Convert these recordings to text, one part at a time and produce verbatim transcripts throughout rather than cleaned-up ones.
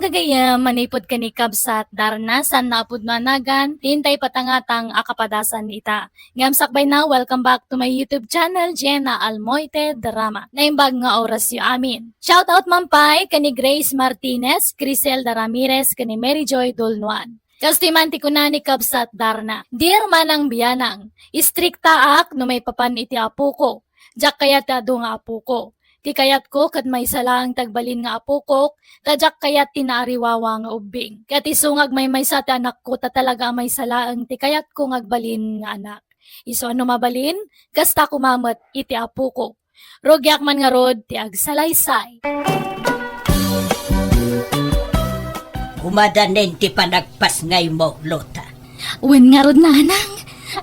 Gayam, manipud ken ni Kabsat Darna, saan nga apudno a nagan, ti intay patangatang a kapadasan ita. Ngem sakbayna, welcome back to my YouTube channel, Jenna Almoite Drama. Naimbag nga orasyo amin. Shout out man pay ken ni Grace Martinez, Criselda Ramirez, ken ni Mary Joy Dolnuan. Kastoy man ti kuna ni Kabsat Darna, "Dear Manang Bianang, istriktaak no maipapan iti apoko. Diak kayat ti adu nga apoko. Ti kayatko ket maysa laeng ti agbalin nga apokok, ta diak kayat ti naariwawa nga ubbing. Ket isu nga agmaymaysa ti anakko, ta talaga a maysa laeng ti kayatko nga agbalin nga anak. Isu a no mabalin, kasta koma met iti apoko. Rugiak man ngarud ti agsalaysay." Kumadanen ti panagpasngaymo, Lota. Wen ngarud, Nanang.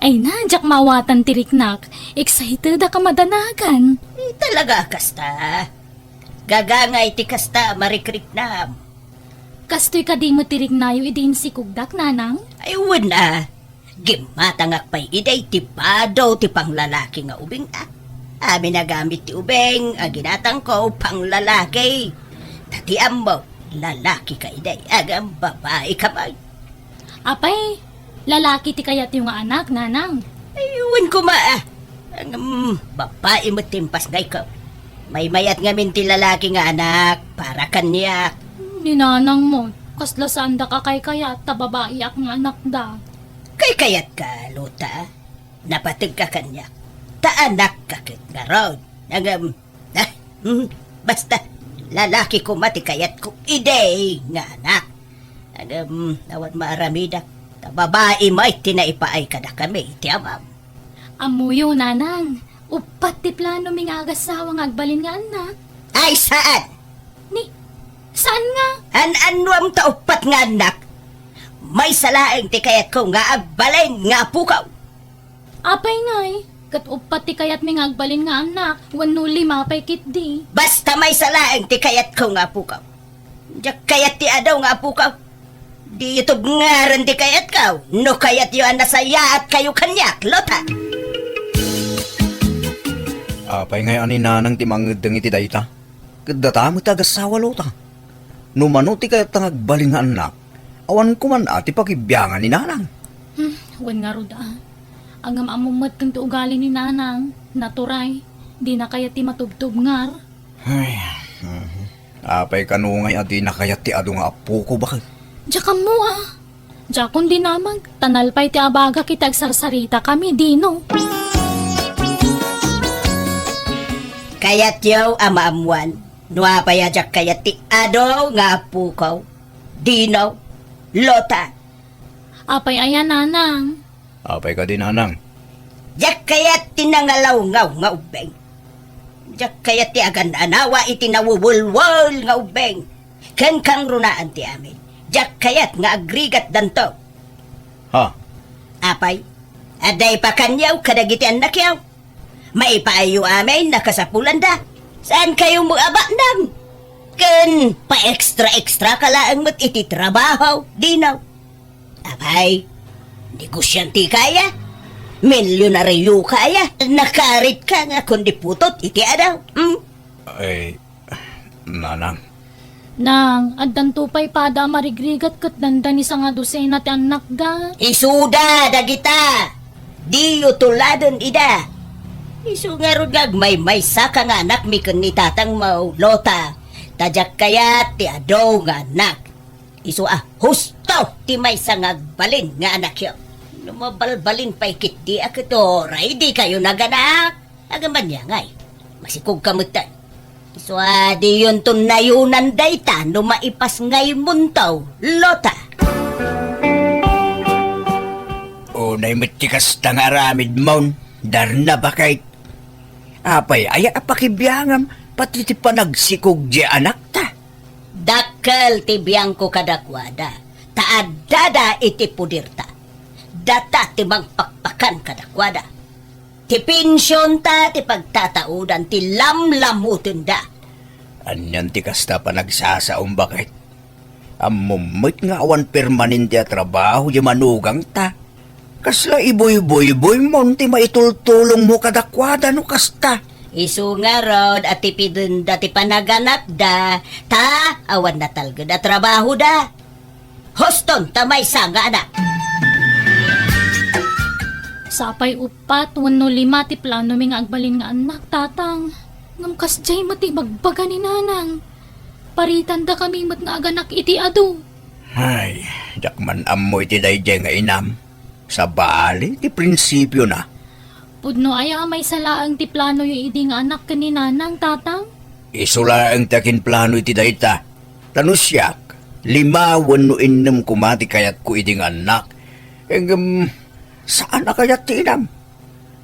Ay na, diak maawatan ti riknak. Excited a kamadanagan. Eh, talaga kasta. Gagangay ti kasta a marikriknam. Kastoy kadi met ti riknayo idi insikogdak, Nanang? Ay, wen a. Gimmatangak pay idi ti bado ti panglalaki nga ubing a. Amin a gamit ti ubing a ginatangko panglalaki. Ta ti ammo, lalaki ka idi, agam babai ka pay. Apay, lalaki ti kayatyo nga anak, Nanang? Ay, wen koma a. Agam babai met ti impasngayko. Maymayat ngamin ti lalaki nga anak para kaniak. Ni Nanang mo, kasla saandak a kaykayat ta babaiak nga anakda. Kaykayatka, Lota? Napateg ka kaniak. Ta anakka ket ngarud. Ngem, ah, hmm, basta, lalaki koma ti kayatko idi nga anak. Ngem, awan maaramidak. Ta babai met ti naipaay kadakami iti amam. Ammoyo, Nanang, uppat ti planomi nga agassawa nga agbalin nga annak. Ay, saan? Ni, saan nga? An-annuam ta uppat nga annak? Maysa laeng ti kayatko nga agbalin nga apokaw. Apay ngay, ket uppat ti kayatmi nga agbalin nga annak, wenno lima pay ketdi. Basta maysa laeng ti kayatko nga apokaw. Diak kayat ti adu nga apokaw. Diyo tubngaren ti kayatko, no kayatyo a nasayaatkayo kaniak, Lota. Apay ngay a ni Nanang ti mangeddeng iti dayta? Ket data met ti agassawa, Lota. No mano ti kayatta nga agbalin nga annak, awan koman a ti pakibiangan ni Nanang. Hmm, wen ngarud a. Agam-ammom met ken ti ugali ni Nanang, naturay, dina kayat ti matubtubngar. Ay, mhm. Apay kano ngay a dina kayat ti adu nga apoko, baket? Diak ammo a. Diakon dinamag, ta nalpay ti abagak iti agsarsaritakami, Dino. Kayatyo a maammuan no apay a diak kayat ti adu nga apoko, Dino, Lota? Apay aya, Nanang? Apay kadi, Nanang? Diak kayat ti nangalawngaw nga ubbing. Diak kayat ti agan-anawa iti nawuwulwul nga ubbing. Ken kangrunaan ti amin. Diak kayat nga agrigatdanto. Ha? Apay, adda ipakaniaw kadagiti annakyo. Maipaayyo amin a kasapulanda. Saankayo met a baknang? Ken paextra-extra ka laeng met iti trabaho, Dino. Apay, negosiante ka aya? Milionario ka aya? Nakaritka nga kundi putot iti adu? Hmm? Ay, Nanang. Nang, addanto pay pada a marigrigat ket dandani sanga dosena ti annakda. Isuda dagita. Diyo tuladen ida. Isu ngarud nga agmaymaysa ka nga anakmi ken ni tatangmo, Lota. Ta diak kayat ti adu nga annak. Isu a husto ti maysa nga agbalin nga anakyo. No mabalbalin pay ketdi a ket uray dikayo naganak. Agam ania ngay, masikog ka metten. Isu a diyonto nayonan dayta no maipasngaymonto, Lota. Unay met ti kasta nga aramidmon, Darna, baket. Apay aya a pakibiangam pati ti panagsikog diay anakta? Dakkel ti biangko kadakuada, ta addada iti poderta. Data ti mangpakpakan kadakuada. Ti pensionta ti pagtataodan ti lamlamutenda. Anian ti kasta a panagsasaom, baket? Ammom met nga awan permanente a trabaho diay manugangta. Kasla ibuybuybuymo ti maitultulongmo kadakuada no kasta? Isu ngarud a tipidenda ti panaganakda, ta awan natalged a trabahoda. Huston ta maysa nga anak. Sapay uppat wenno lima ti planomi nga agbalin nga annak, Tatang. Ngem kasdiay met ti ibagbaga ni Nanang. Paritandakami met nga aganak iti adu. Ay, diak man ammo iti daydiay nga inam. Sabali ti prinsipiona. Pudno aya a maysa laeng ti planoyo idi nga anak ken ni Nanang, Tatang? Isu laeng ti akinplano iti dayta. Ta no siak, lima wenno innem koma ti kayatko idi nga annak. Ngem, saan a kayat ti inam.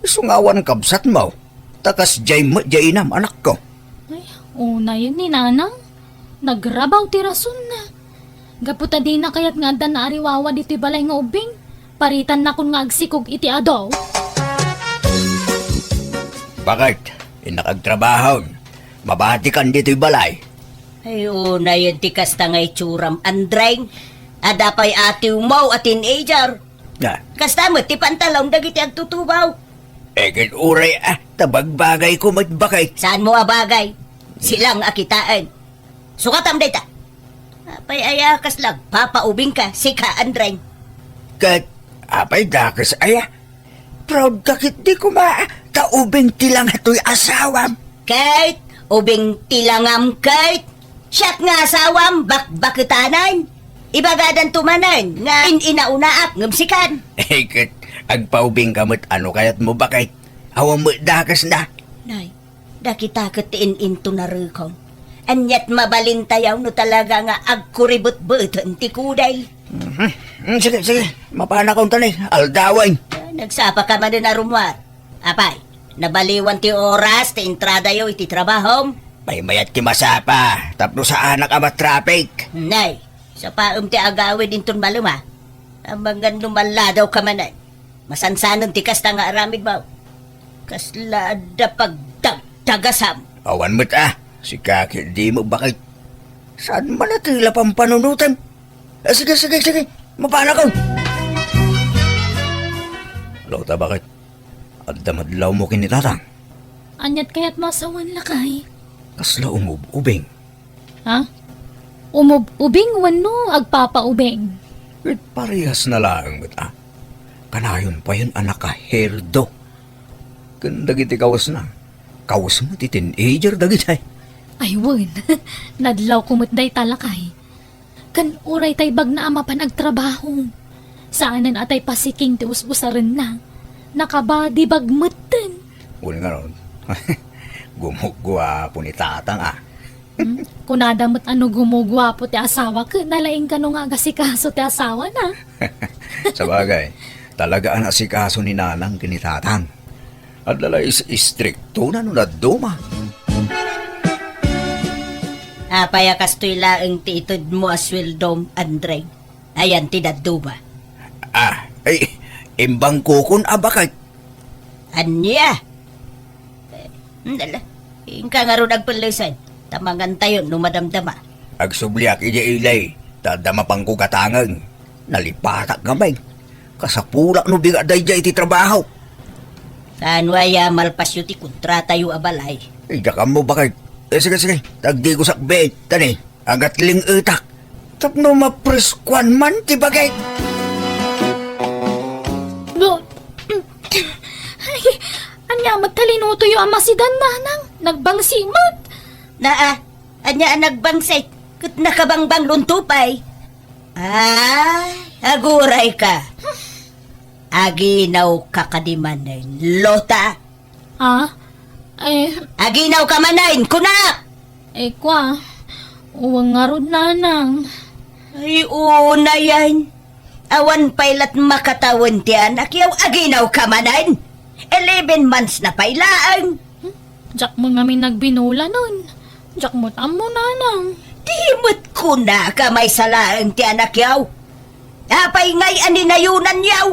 Isu nga awan kabsatmo, ta kasdiay met diay inam, anakko. Ay, unayen ni Nanang. Nagrabaw ti rasonna. Gapu ta dina kayat nga adda naariwawa ditoy balay nga ubbing, paritannakon nga agsikog iti adu. Baket, innak agtrabahon. Mabatikan ditoy balay. Ay, unayen ti kasta nga itsuram, Andreng. Adda pay atiwmo a teenager. Ah. Kasta met ti pantalon dagiti agtutubaw. Eh, ket uray, ah, ta bagbagayko met, baket. Saanmo a bagay? Silang a kitaen. Sukatam dayta. Apay aya kasla agpapaubingka, sika, Andreng? Ket, apay dakes aya? Proud ka ketdi koma, ta ubing ti langa toy asawam. Kate, ubing ti langam, Kate. Siak nga asawam, bakbaketanan. Ibagadanto manen nga in-inaunaak ngem sikan. Eh, ket agpaubingka met a no kayatmo, baket. Awan met dakesna. Nay, dakita ket ti in-intunarekon. Aniat mabalintayaw no talaga nga agkuribetbeten ti kudel. Mhm. Mm, sige, sige. Mapanakon ta ni, aldawen. Ah, nagsapaka manen a rummuar. Apay, nabaliwan ti oras ti entradayo iti trabahom? Maymayat ti masapa, tapno saanak a matraffic. Nay, sapaem ti agawid inton malem a. Amangan no malladawka manen. Masansanen ti kasta nga aramidmo. Kasla adda pagdagdagasam. Awan met a, sika ketdi met, baket. Saan man a tila pampanunotem? Ah, sige, sige, sige. Mapanakon. Law ta, baket. Adda madlawmo ken ni Tatang. Aniat kayatmo a sawen, lakay? Kasla umub-ubing. Ha? Umub-ubing wenno agpapaubing? Ket parehasna laeng met a. Kanayon payen a nakaherdo. Ken dagiti kawesna, kawes met ti teenager dagitay. Ay, wen. Nadlawko met dayta, lakay. Ken uray tay bagna a mapan agtrabaho. Saanen a tay pasiking ti us-usarenna. Nakabadibag metten. Wen ngarud. Gumuguapo ni Tatang, ah. Hmm? Kunada met a no gumuguapo ti asawa, ket nalaing kano nga agasikaso ti asawana. Sabagay, talaga a naasikaso ni Nanang ken ni Tatang. Adda la is-, istriktona no dadduma. Apay a kastoy laeng ti itedmo a sueldom, Andre? Ayan ti dadduma. Ah, ay, imbangkokon a baket. Ania? Nala, inka ngarud agpellesen, ta mangantayon no madamdama. Agsubliak idiay ili, ta adda mapangko gatangen. Nalipatak ngamin. Kasapulak no bigat daydiay iti trabaho. Saan aya malpasyo ti kontratayo a balay? Diak ammo, baket. Eh, sige, sige. Tagdigosak biit, tani. Agatling-etak. Tapno mapreskuan man ti baket. Ay, ania met ta linutoyo a masidan, Nanang? Nagbangsi met. Naa, ania a nagbangsit? Ket nakabangbang lunto pay. Ay, agurayka. Aginawka kadi manen, Lota? Ah? Eh, Aginawka manen, kunak! Eh, kwa. Uwang ngarud, Nanang. Ay, unayen. Awan pay lat makatawen ti anakyaw, aginawka manen. Eleven months na pay laeng. Hmm? Diak met ngamin nagbinulanon. Diak met ammo, Nanang. Di met kunaka maysa laeng ti anakyaw. Apay ngay a ninayonanyaw?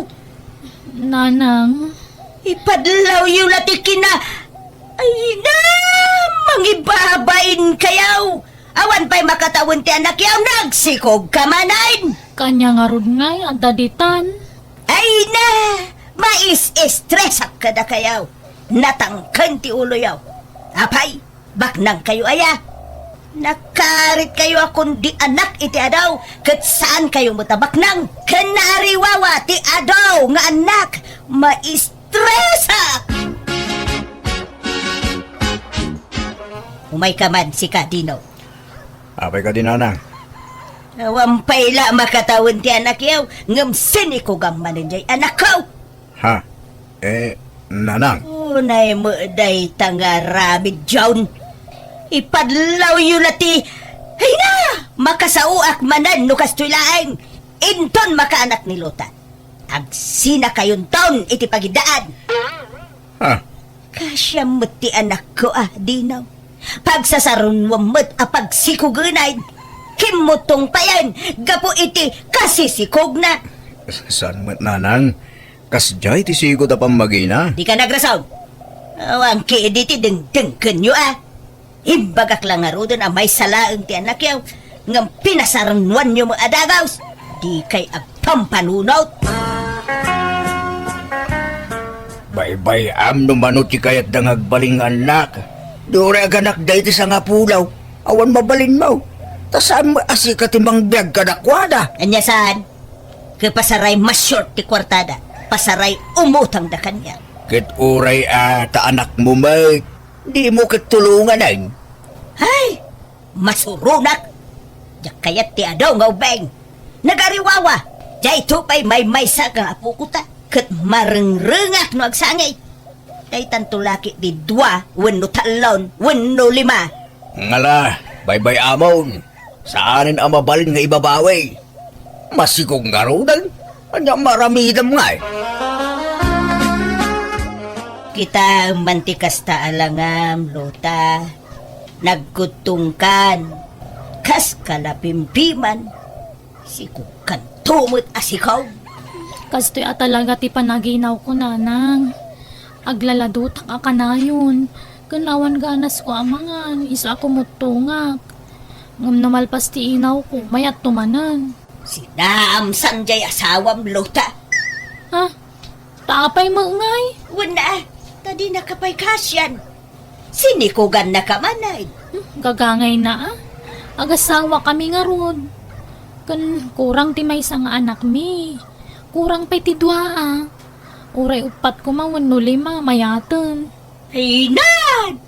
Nanang. Ipadlawyo la ti kina-, ay na, mangibabain kayaw. Awan pay makatawen ti anakyaw, nagsikog ka manen. Kanya ngarud ngay, adda ditan. Ay na, mais-estresak kadakayaw. Natangken ti uloyaw. Apay, baknangkayo aya? Nakaritkayo a kundi anak iti adu, ket saankayo met a baknang. Ken naariwawa ti adu nga annak, maistresak! Umayka man, sika, Dino. Apay kadi, nanang? Awan pay la makatawen ti anakyo, ngem sinikogam manen jay anakko. Ha? Eh, nanang? Unay met dayta nga aramid, John. Ipadlawyo la ti, ay na! Makasaoak manen no kastoy laeng. Inton makaanak ni Lota, agsinakayonton iti pagiddaan. Ha? Kasiam met ti anakko a, Dino. Pagsasarunoam met a pagsikogenan. Kimmutong payen gapu iti kasisikogna. Saan met, nanang? Kasdiay ti sigud a pammagina. Dika nagrason. Awan ketdi ti dengdengkenyo a. Imbagak la ngaruden a maysa laeng ti anakyo, ngem pinasarunoanyo met a dagus. Dikay agpampanunot. Baybay-am no mano ti kayatda nga agbalin nga annak. Di uray aganak daydi sangapulo, awan mabalinmo. Ta saan met a sika ti mangbiag kadakuada. Ania saan? Ket pasaray ma-short ti kuartada, pasaray umutangda kaniak. Ket uray a ta anakmo met, dimo ket tulonganen. Ay, masuronak! Diak kayat ti adu nga ubing. Nagariwawa, daytoy pay maymaysa nga apoko ta, ket marengrengak no agsangit. Daytanto la ket ti dua wenno tallo wenno lima. Ngala, baybay-amon. Saanen a mabalin nga ibabawi. Masikog ngaruden. Ania maramidem ngay? Kitaem man ti kasta a langam, Lota. Nagkuttongkan. Kas kalapimpiman. Sikogkanto met a sikog. Kastoy a talaga ti panaginawko, nanang. Aglaladotak a kanayon. Ken awan ganasko a mangan, isu a kumuttongak. Ngem no malpas ti inawko, mayatto manen. Sinaamsan jay asawam, Lota. Ha? Ta apay met ngay? Wen a, ta dinaka pay kasian. Sinikogannaka manen. Hmm, gagangayna a. Agasawakami ngarud. Ken kurang ti maysa nga anakmi. Kurang pay ti dua a. Uray uppat koma wenno lima, mayaten. Ay na!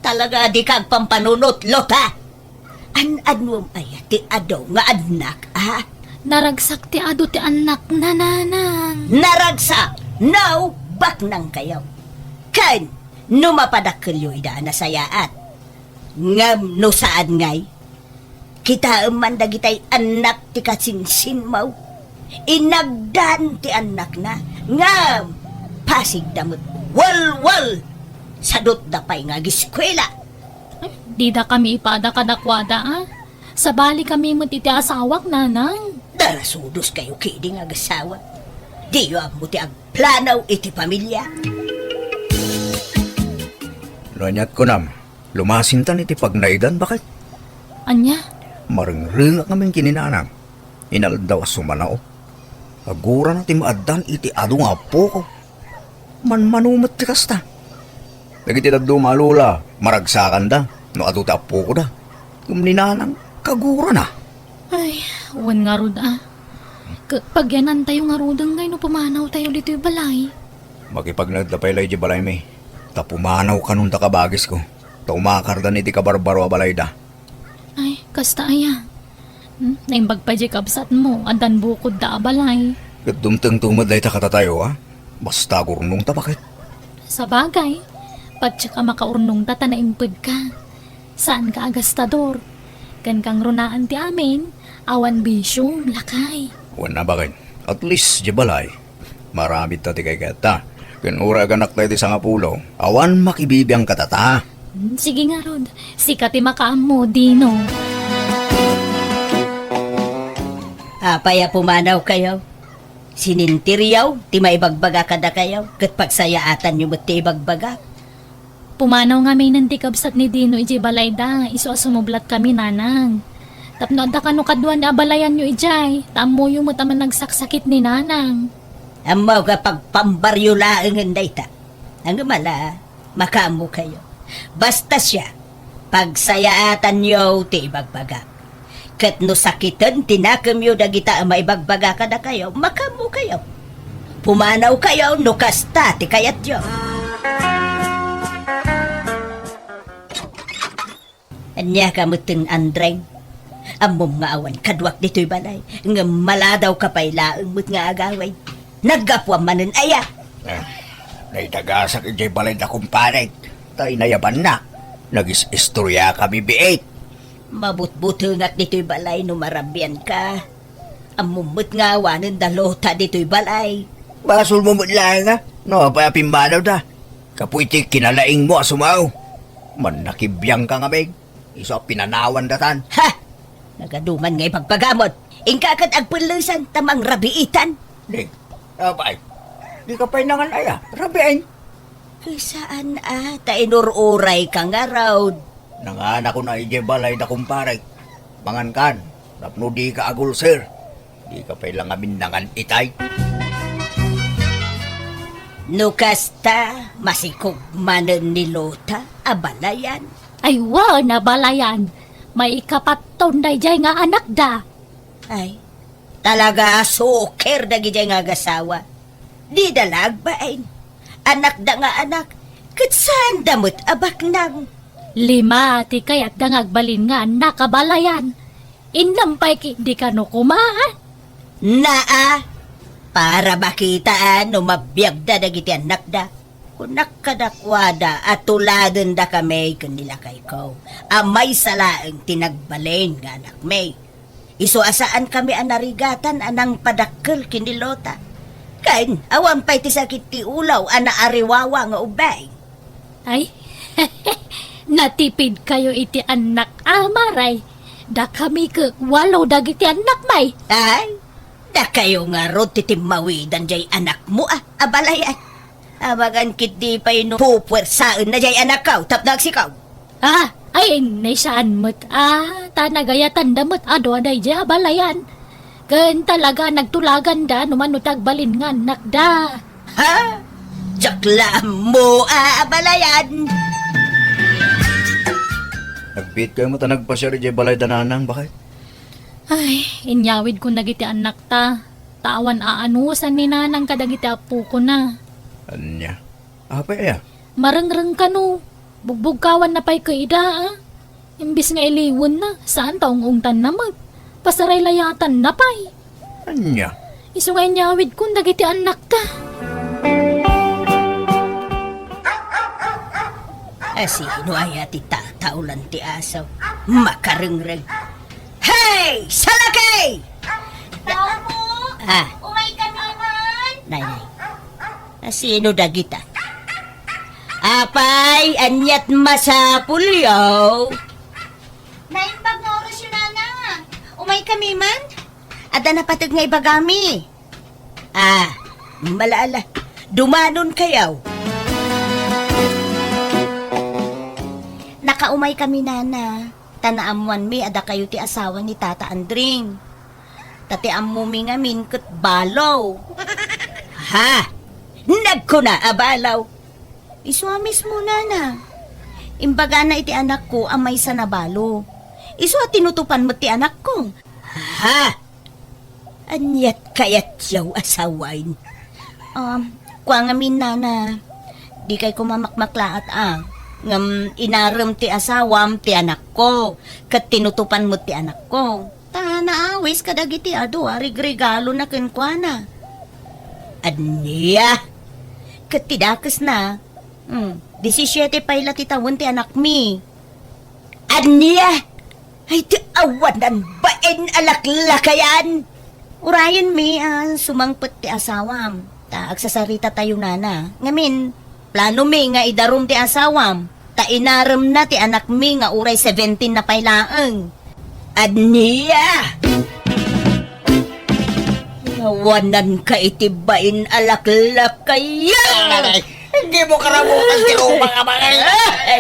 Talaga dika agpampanunot, Lota! An-adwam aya ti adu nga annak, a? Naragsak ti adu ti annakna, nanang. Naragsak! No, baknangkayo. Ken, no mapadakkelyo ida a nasayaat. Ngem no saan ngay, kitaem man dagitay annak ti kasinsinmo. Inagdan ti annakna, ngem pasigda met walwal. Sadutda pay nga agiskuela. Ay, didakami ipada kadakuada, a? Sabalikami met iti asawak, nanang. Darasudoskayo ketdi nga agasawa. Diyo ammo ti agplano iti pamilia. No aniat kunam, lumasintan iti pagnaedan, baket. Ania? Marengrengak ngamin ken ni nanang. Inaldaw a sumanaw. Agurana ti maaddan iti adu nga appoko. Manmano met ti kasta. Dagiti dadduma a lola, maragsakanda no adu ti appokoda. Ngem ni nanang, kagurana. Ay, wen ngarud a. Ket pagyanantayo ngaruden ngay no pumanawtayo ditoy balay. Makipagnaedda pay la idiay balaymi. Ta pumanaw kanon ta kabagisko. Ta umakardan iti kabarbaro a balayda. Ay, kasta aya. Hmm, naimbag pay diay kabsatmo, addan bukodda a balay. Ket dumtengto met dayta kadatayo, a? Basta agurnongta, baket. Sabagay, patiek a makaurnongta ta naimpedka. Saanka a gastador. Ken kangrunaan ti amin, awan bisiom, lakay. Wen a, baket. At least, diay balay. Maramidta ti kaykayatta. Ken uray aganakta iti sangapulo, awan makibibiang kadata. Hmm, sige ngarud, sika ti makaammo, Dino. Apay a pumanawkayo? Sininteryo ti maibagbaga kadakayo, ket pagsayaatanyo met ti ibagbaga. Pumanaw ngaminen ti kabsat ni Dino idiay balayda, isu a sumublatkami, nanang. Tapno adda kano kaduan a balayanyo idiay, ta ammoyo met a managsaksakit ni nanang. Ammok a pagpambaryo laengen dayta. Ngem ala, makaammokayo. Basta siak, Agsayaatanyo ti ibagbagak. Ket no sakiten ti nakemyo dagita a maibagbaga kadakayo, makaammokayo. Pumanawkayo no kasta ti kayatyo. Ania ka metten, Andreng? Ammom nga awan kaduak ditoy balay, ngem maladawka pay laeng met nga agawid. Naggapuam manen aya? Eh, naitagasak idiay balay da kumparek, ta inayabanna. Nagis-istoriakami biit. Mabutbutengak ditoy balay no marabianka. Ammom met nga awanen da Lota ditoy balay. Basolmo met laeng a, no apay a pimmanawda. Gapu iti kinalaingmo a sumao. Mannakibiangka ngamin. Isu a pinanawandatan. Ha! Nagaduman nga ibagbagamon. Inka ket agpellesan ta mangrabiitan. Ni, apay, dika pay nangan aya, rabiin. Saan a, ta inur-urayka ngarud. Nanganakon a idiay balay da kumparek. Mangankan, tapno dika agulser. Dika pay la ngamin nangan itay. No kasta, masikog manen ni Lota a balayan. Ay, wen a balayan. Maikapatton daydiay nga anakda. Ay, talaga a suker dagidiay nga agasawa. Dida la agbain. Anakda nga anak, ket saanda met a baknang. Lima ti kayatda nga agbalin nga annak a balayan. Innem pay ket dika no koma, a? Naa, para makitaan no mabiagda dagiti annakda. Kunak kadakuada a tuladendakami ken ni lakayko a maysa laeng ti nagbalin nga anakmi. Isu a saankami a narigatan a nangpadakkel ken ni Lota. Ken awan pay ti sakit ti ulaw a naariwawa nga ubbing. Ay, natipidkayo iti annak a maray. Dakami ket walo dagiti annakmi. Ay, dakayo ngarud ti timmawidan jay anakmo a, a balayan. Amangan ketdi pay no pupuersaenna jay anakko tapno agsikaw. Ah, ay, ni saan met a, ta nagayatanda met a dua daydiay a balayan. Ken talaga nagtulaganda no mano ti agbalin nga annakda. Ha? Diak la ammo a, a balayan. Nagbiitkayo met a nagpasiar idiay balay da nanang, baket? Ay, inyawidkon dagiti annakta. Ta awan aanusan ni nanang kadagiti appokona. Ania? Apay aya? Marengreng kano. Bugbugkawanna pay ket ida, a? Imbes nga iliwenna, saan ta ung-ungtanna met. Pasaraylayatanna pay. Ania? Isu nga inyawidkon dagiti annakta. A, sino aya ti tataulan ti aso? Makarengreng. Hey! Salakey! Tao mo? Ah. Umay kami man? Nay, nay. A, sino dagita? Apay, aniat masapulyo? Naimbag nga orasyo, nana. Umay kami man? Adda napateg nga ibagami. Ah, malaala. Dumanonkayo. Nakaumay kami, nana. Ta naammoanmi a dakayo ti asawa ni Tata Andring. Ta ti ammomi ngamin ket balo. Ha? Nagkuna a balo? Isu a mismo, nana. Imbagana iti anakko a maysa a balo. Isu a tinutopan met ti anakko. Ha? Aniat kayatyo a sawen? Um, kua ngamin, nana, dikay koma makmaklaat a. Ngem inarem ti asawam ti anakko, ket tinutopan met ti anakko. Ta naawis kadagiti adu a rigregalona kenkuana. Ania? Ket ti dakesna, hmm, disisiete pay la ti tawen ti anakmi. Ania? Ay, ti awanan bain a laklakayan! Urayenmi a sumangpet ti asawam, ta agsasaritatayo, nana. Ngamin, planomi nga idarum ti asawam, ta inaremna ti anakmi nga uray seventeen na pay laeng. Ania? Awananka iti bain a laklakayan! Ay, di mo karabutan ti ruma nga mga, ay,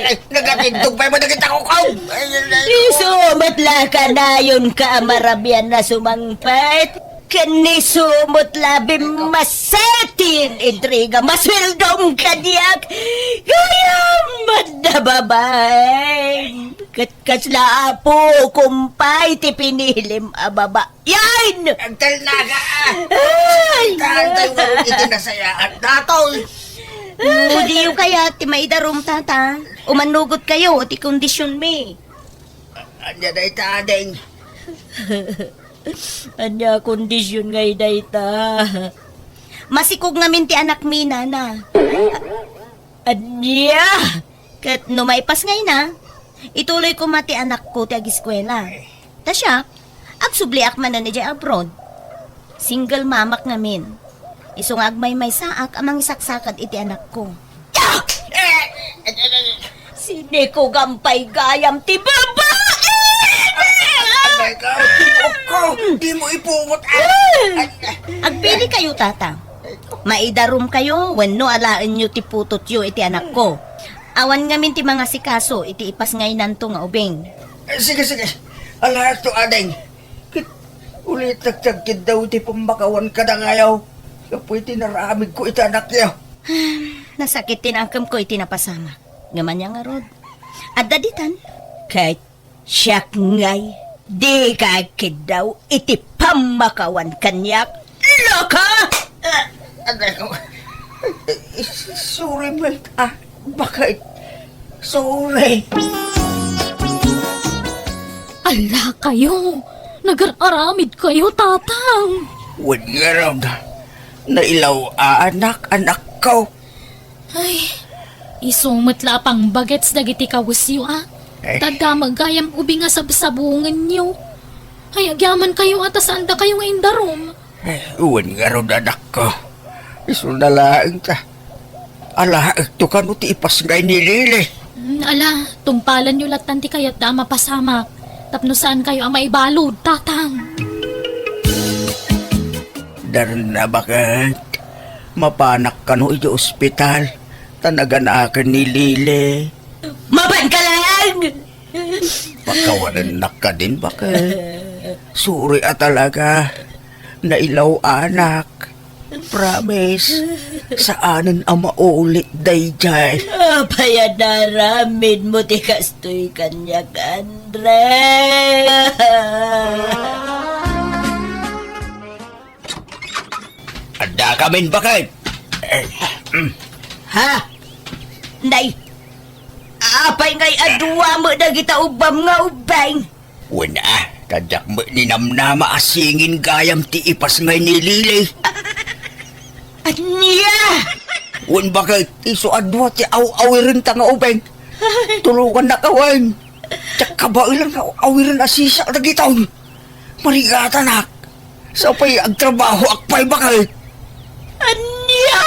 ay, nagatintog pay mo dagiti kukaw. Ay, ay, ay. Isu met la kanayonka a marabian a sumangpet. Ken isu met la bimmasetin, intriga, masueldom kaniak. Gayam met da, babae. Ket kasla apo, kumpay, ti pinilim a babayan! Agtalnaga, ah! Ay! Taantay mo iti nasayaan datoy! Pudiyo kaya ti maidarum, tata? Umanugot kayo ti kondisyonmi. Ania dayta, ading? Ania kondisyon ngay dayta? Masikog ngamin ti anakmi, nana. Ania? Ket no maipasngayna, ituloy koma ti anakko ti agiskuela. Ta siak, agsubliak manen idiay abroad. Single mamak ngamin. Isu nga agmaymaysaak a mangisaksakad iti anakko. Sinikugan pay gayam ti babae! Anay ka, tibuok ko! Di mo ipungot, ah! Agpili kayo, tata. Maidarum kayo, wenno alaenyo ti putotyo iti anakko. Awan ngamin ti mangasikaso iti ipasngaynanto nga ubing. Eh, sige, sige. Alaekto, ading. Ket ulitek ti agkiddaw iti pammakawan kadakayo gapu iti naramidko iti anakyo. Nasakit ti nakemko iti napasamak. Ngem ania ngarud? Adda ditan? Ket siak ngay, dika agkiddaw iti pammakawan kaniak. Loka! Ah, aray ko. Sorry, Mel. Ah, bakit? Sorry. Ala kayo! Nagar-aramid kayo, tatang! Wen ngarud, nailaw a anak, anakko. Ay, isu met la a pangbagets dagiti kawesyo, a. Eh. Tadda met gayam ubing a sabsabungenyo. Ay, agyaman kayo, a, ta saan dakayo nga indarum. Eh, wen ngarud, anakko. Isu na laeng ta. Alaekto kano ti ipasngay ni Lily. Mm, ala, tungpalanyo lattan ti kayatda a mapasamak. Tapno saan kayo a maibalud, tatang. Darna, baket. Mapanak kano iti ospital. Ta naganaken ni Lily. Mapan ka lang! Pakawanennak kadin, baket. Sorry a talaga. Nailaw anak. Promise. Saanen a maulit dayjay. Apay a naaramidmo ti kastoy kaniak, Andre? Adda kamin, baket. Eh, mm. Ha? Nay, apay ngay a dua met dagita ubbam nga ubbing? Wen a, ta diak met ninamnama a singin gayam ti ipasngay ni Lily. Ania? Wen, baket, isu a dua ti aw-awirenta nga ubbing. Tulongannaka wen. Diak kabaelan nga aw-awiren a sisa dagitoy. Marigatanak. Sapay agtrabahoak pay, baket. Ania?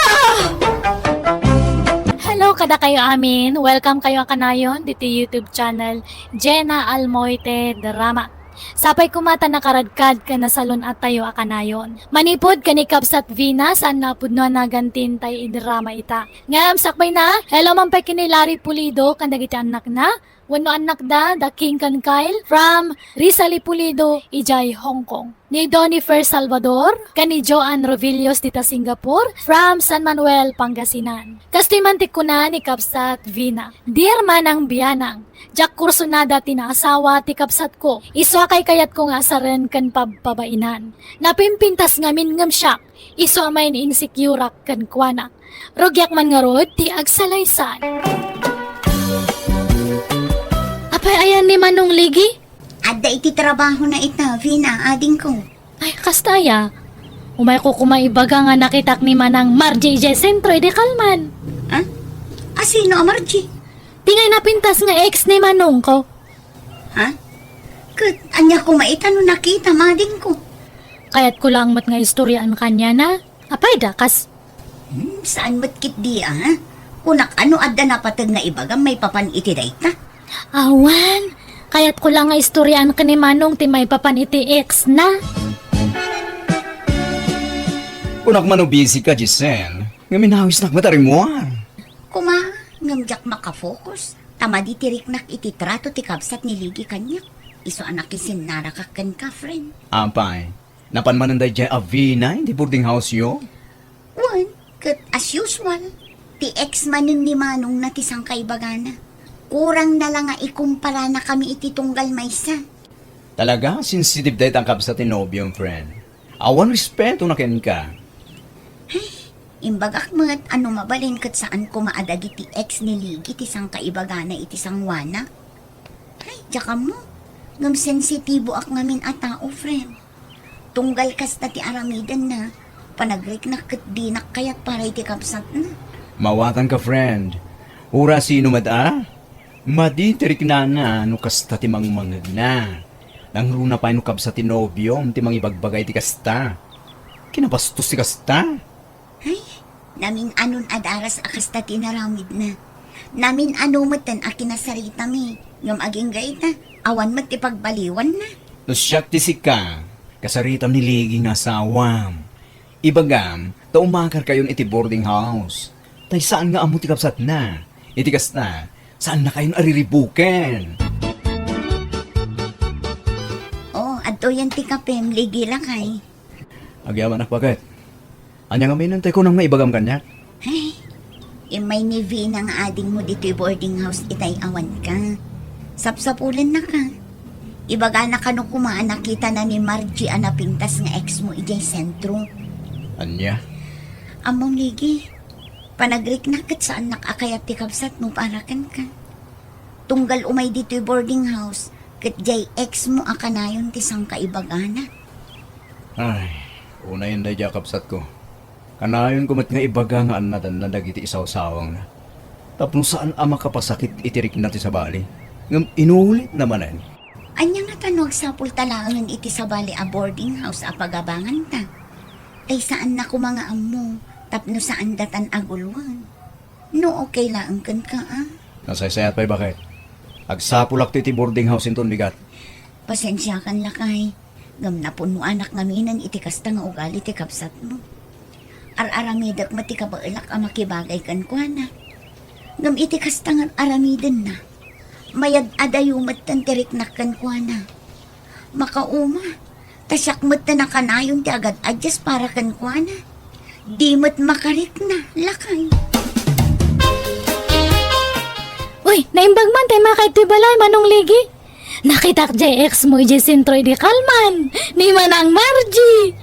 Hello kadakayo amin. Welcome kayo a kanayon ditoy YouTube channel, Jenna Almoite Drama. Sapay koma ta nakaradkad ken nasalun-atayo a kanayon. Manipud ken ni Kabsat Vina, saan nga a pudno a nagantin tay idrama ita. Ngem sakbayna, hello man pay ken ni Larry Pulido ken dagiti annakna, wenno annakda, da King ken Kyle, from Rizali Pulido, idiay Hong Kong. Ni Donny Fer Salvador, ken ni Joanne Rovillos dita Singapore, from San Manuel, Pangasinan. Kastoy man ti kuna ni Kabsat Vina, Dear Manang Bianang, diak kursunada ti naasawa ti kabsatko, isu a kaykayatko nga asaren ken pabpabainan. Napimpintas ngamin ngem siak, isu a main-insecure-ak kenkuana. Rugiak man ngarud ti agsalaysay. Apay ayan ni Manong Ligi? Adda iti trabahona ita, Vina, adingko. Ay, kasta aya. Umayko koma ibaga nga nakitak ni Manang Margie idiay sentro idi kalman. Ha? Asino a Margie? Ti ngay napintas nga ex ni Manongko. Ha? Ket ania koma ita no nakitam, adingko? Kayatko laeng met nga istoriaan kaniana. Apay da, kas Hmm, saan met ketdi, a? Kunak, ano adda napateg nga ibagam maipapan iti dayta? Awan, kayatko la nga istoriaan ken ni Manong ti maipapan iti ex na. Kunak man no busy ka, Giselle, ngem inawisnak met a rimmuar. Kuma, ngem diak makafocus, ta madi ti riknak iti trato ti kabsat ni Ligi kaniak. Isu a nakisinnarakak kenka, friend. Apay, napan manen daydiay a Vina iti boarding house-yo? Wen, ket as usual, ti ex manen ni Manong na ti sangkaibagana. Kurang na la nga ikumparanakami iti tunggal maysa. Talaga, sensitive dayta a kabsat ti nobiom, friend. Awan respetona kenka. Ay, imbagak met a no mabalin ket saan koma a dagiti ex ni Ligi ti sangkaibagana iti sangoanak. Ay, diak ammo. Ngem sensitiboak ngamin a tao, friend. Tunggal kasta ti aramidenna, panagriknak ket dinak kayat para iti kabsatna. Mawatanka, friend. Uray sino met a, madi ti riknana no kasta ti mangmangegna. Nangruna pay no kabsat ti nobiom ti mangibagbaga iti kasta. Kinabastos ti kasta. Ay, namin-anon a daras a kasta ti inaramidna. Namin-ano metten a kinasaritami, ngem agingga ita, awan met ti pagbaliwanna. No siak ti sika, kasaritam ni Ligi nga asawam. Ibagam, ta umakarkayon iti boarding house. Tay saan nga ammo ti kabsatna. Iti kasta, saannakayon a riribuken. Oh, adtoyen ti kapem, Ligi lakay. Agyamanak, baket. Ania ngamin tay kunam nga ibagam kaniak? Ay, immay ni Vina nga adingmo ditoy boarding house itay awanka. Sapsapulennaka. Ibagana kano koma a nakitana ni Margie a napintas nga ex mo idiay sentro. Ania? Ammom, Ligi, panagriknak ket saannak a kayat ti kabsatmo para kenka. Tunggal umay ditoy boarding house, ket diay ex mo a kanayon ti sangkaibagana. Ay, unayen daydiay a kabsatko. Kanayonko met nga ibaga nga annadanna dagiti isawsawangna. Tapno saan a makapasakit iti rikna ti sabali, ngem inulitna manen. Ania ngata no agsapulta laengen iti sabali a boarding house a pagabanganta? Tay saanna koma nga ammo, tapno saan datan a guluan. No okay laeng kenka, a? Nasaysayat pay, baket. Agsapulakto iti boarding house inton bigat. Pasensiakan, lakay. Ngem napunnoanak ngaminen iti kasta nga ugali ti kabsatmo. Ar-aramidek met ti kabaelak a makibagay kenkuana. Ngem iti kasta nga ar-aramidenna, mayad-adayo metten ti riknak kenkuana. Makauma, ta siak met ti nakanayon ti agad-addas para kenkuana. Di met makarikna, lakay. Uy, naimbag man tay makaittoy balay, Manong Ligi. Nakitak jay ex mo idiay sentro idi kalman, ni Manang Margie.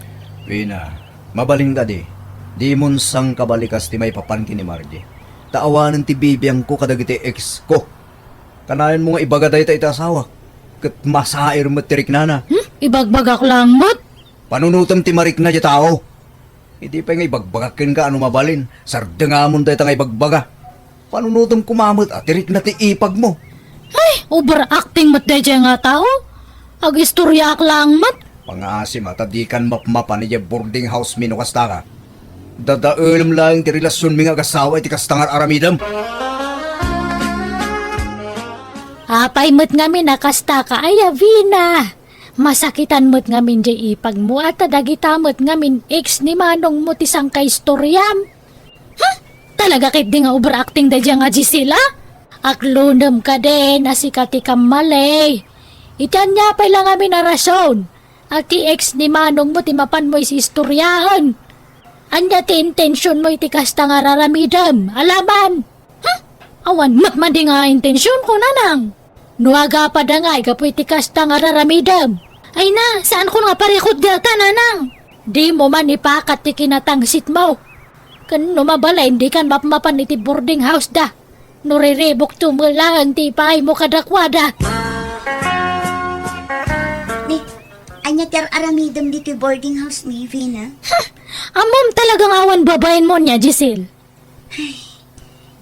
Vina, mabalin kadi, dimon sangkabalikas ti maipapan ken ni Margie. Ta awanen ti bibiangko kadagiti ex ko. Kanayonmo nga ibaga dayta iti asawak, ket masair met ti riknana. Hmm? Ibagbagak laeng met? Panunotem ti marikna diay tao. Idi pay nga ibagbagak kenka a no mabalin, sardengamon dayta nga ibagbaga. Panunotem koma met a ti rikna ti ipagmo. Ay, overacting met daydiay nga tao. Agistoriaak laeng met. Pangaasim a ta dikan mapmapan idiay boarding house mi no kastaka. Dadaelem laeng ti relasionmi nga agasawa iti kasta nga ar-aramidem. Apay met ngamin a kastaka, aya, Vina? Masakitan met ngamin jay ipagmo, a ta dagita met ngamin ex ni manongmo ti sangkaistoriam. Ha? Talaga ketdi nga overacting daydiay nga Gisela? Aklonem kadin a sika ti kammali. Iti ania pay la ngamin a rason a ti ex ni manongmo ti mapanmo isistoriaen? Ania ti intensionmo iti kasta nga ar-aramidem? Alaman! Ha? Awan met madi nga intensionko, nanang. No agapada nga gapu iti kasta nga ar-aramidem, ay na, saanko nga parikut dayta, nanang. Dimo man ipakat ti kinatangsitmo. Ken no mabalin, dikan mapmapan iti boarding house da. No riribukto met laeng ti ipaaymo kadakuada. Ni, ania ti ar-aramidem ditoy boarding house mi, Vina? Ha? Ammom talaga nga awan babaenmo nia, Giselle.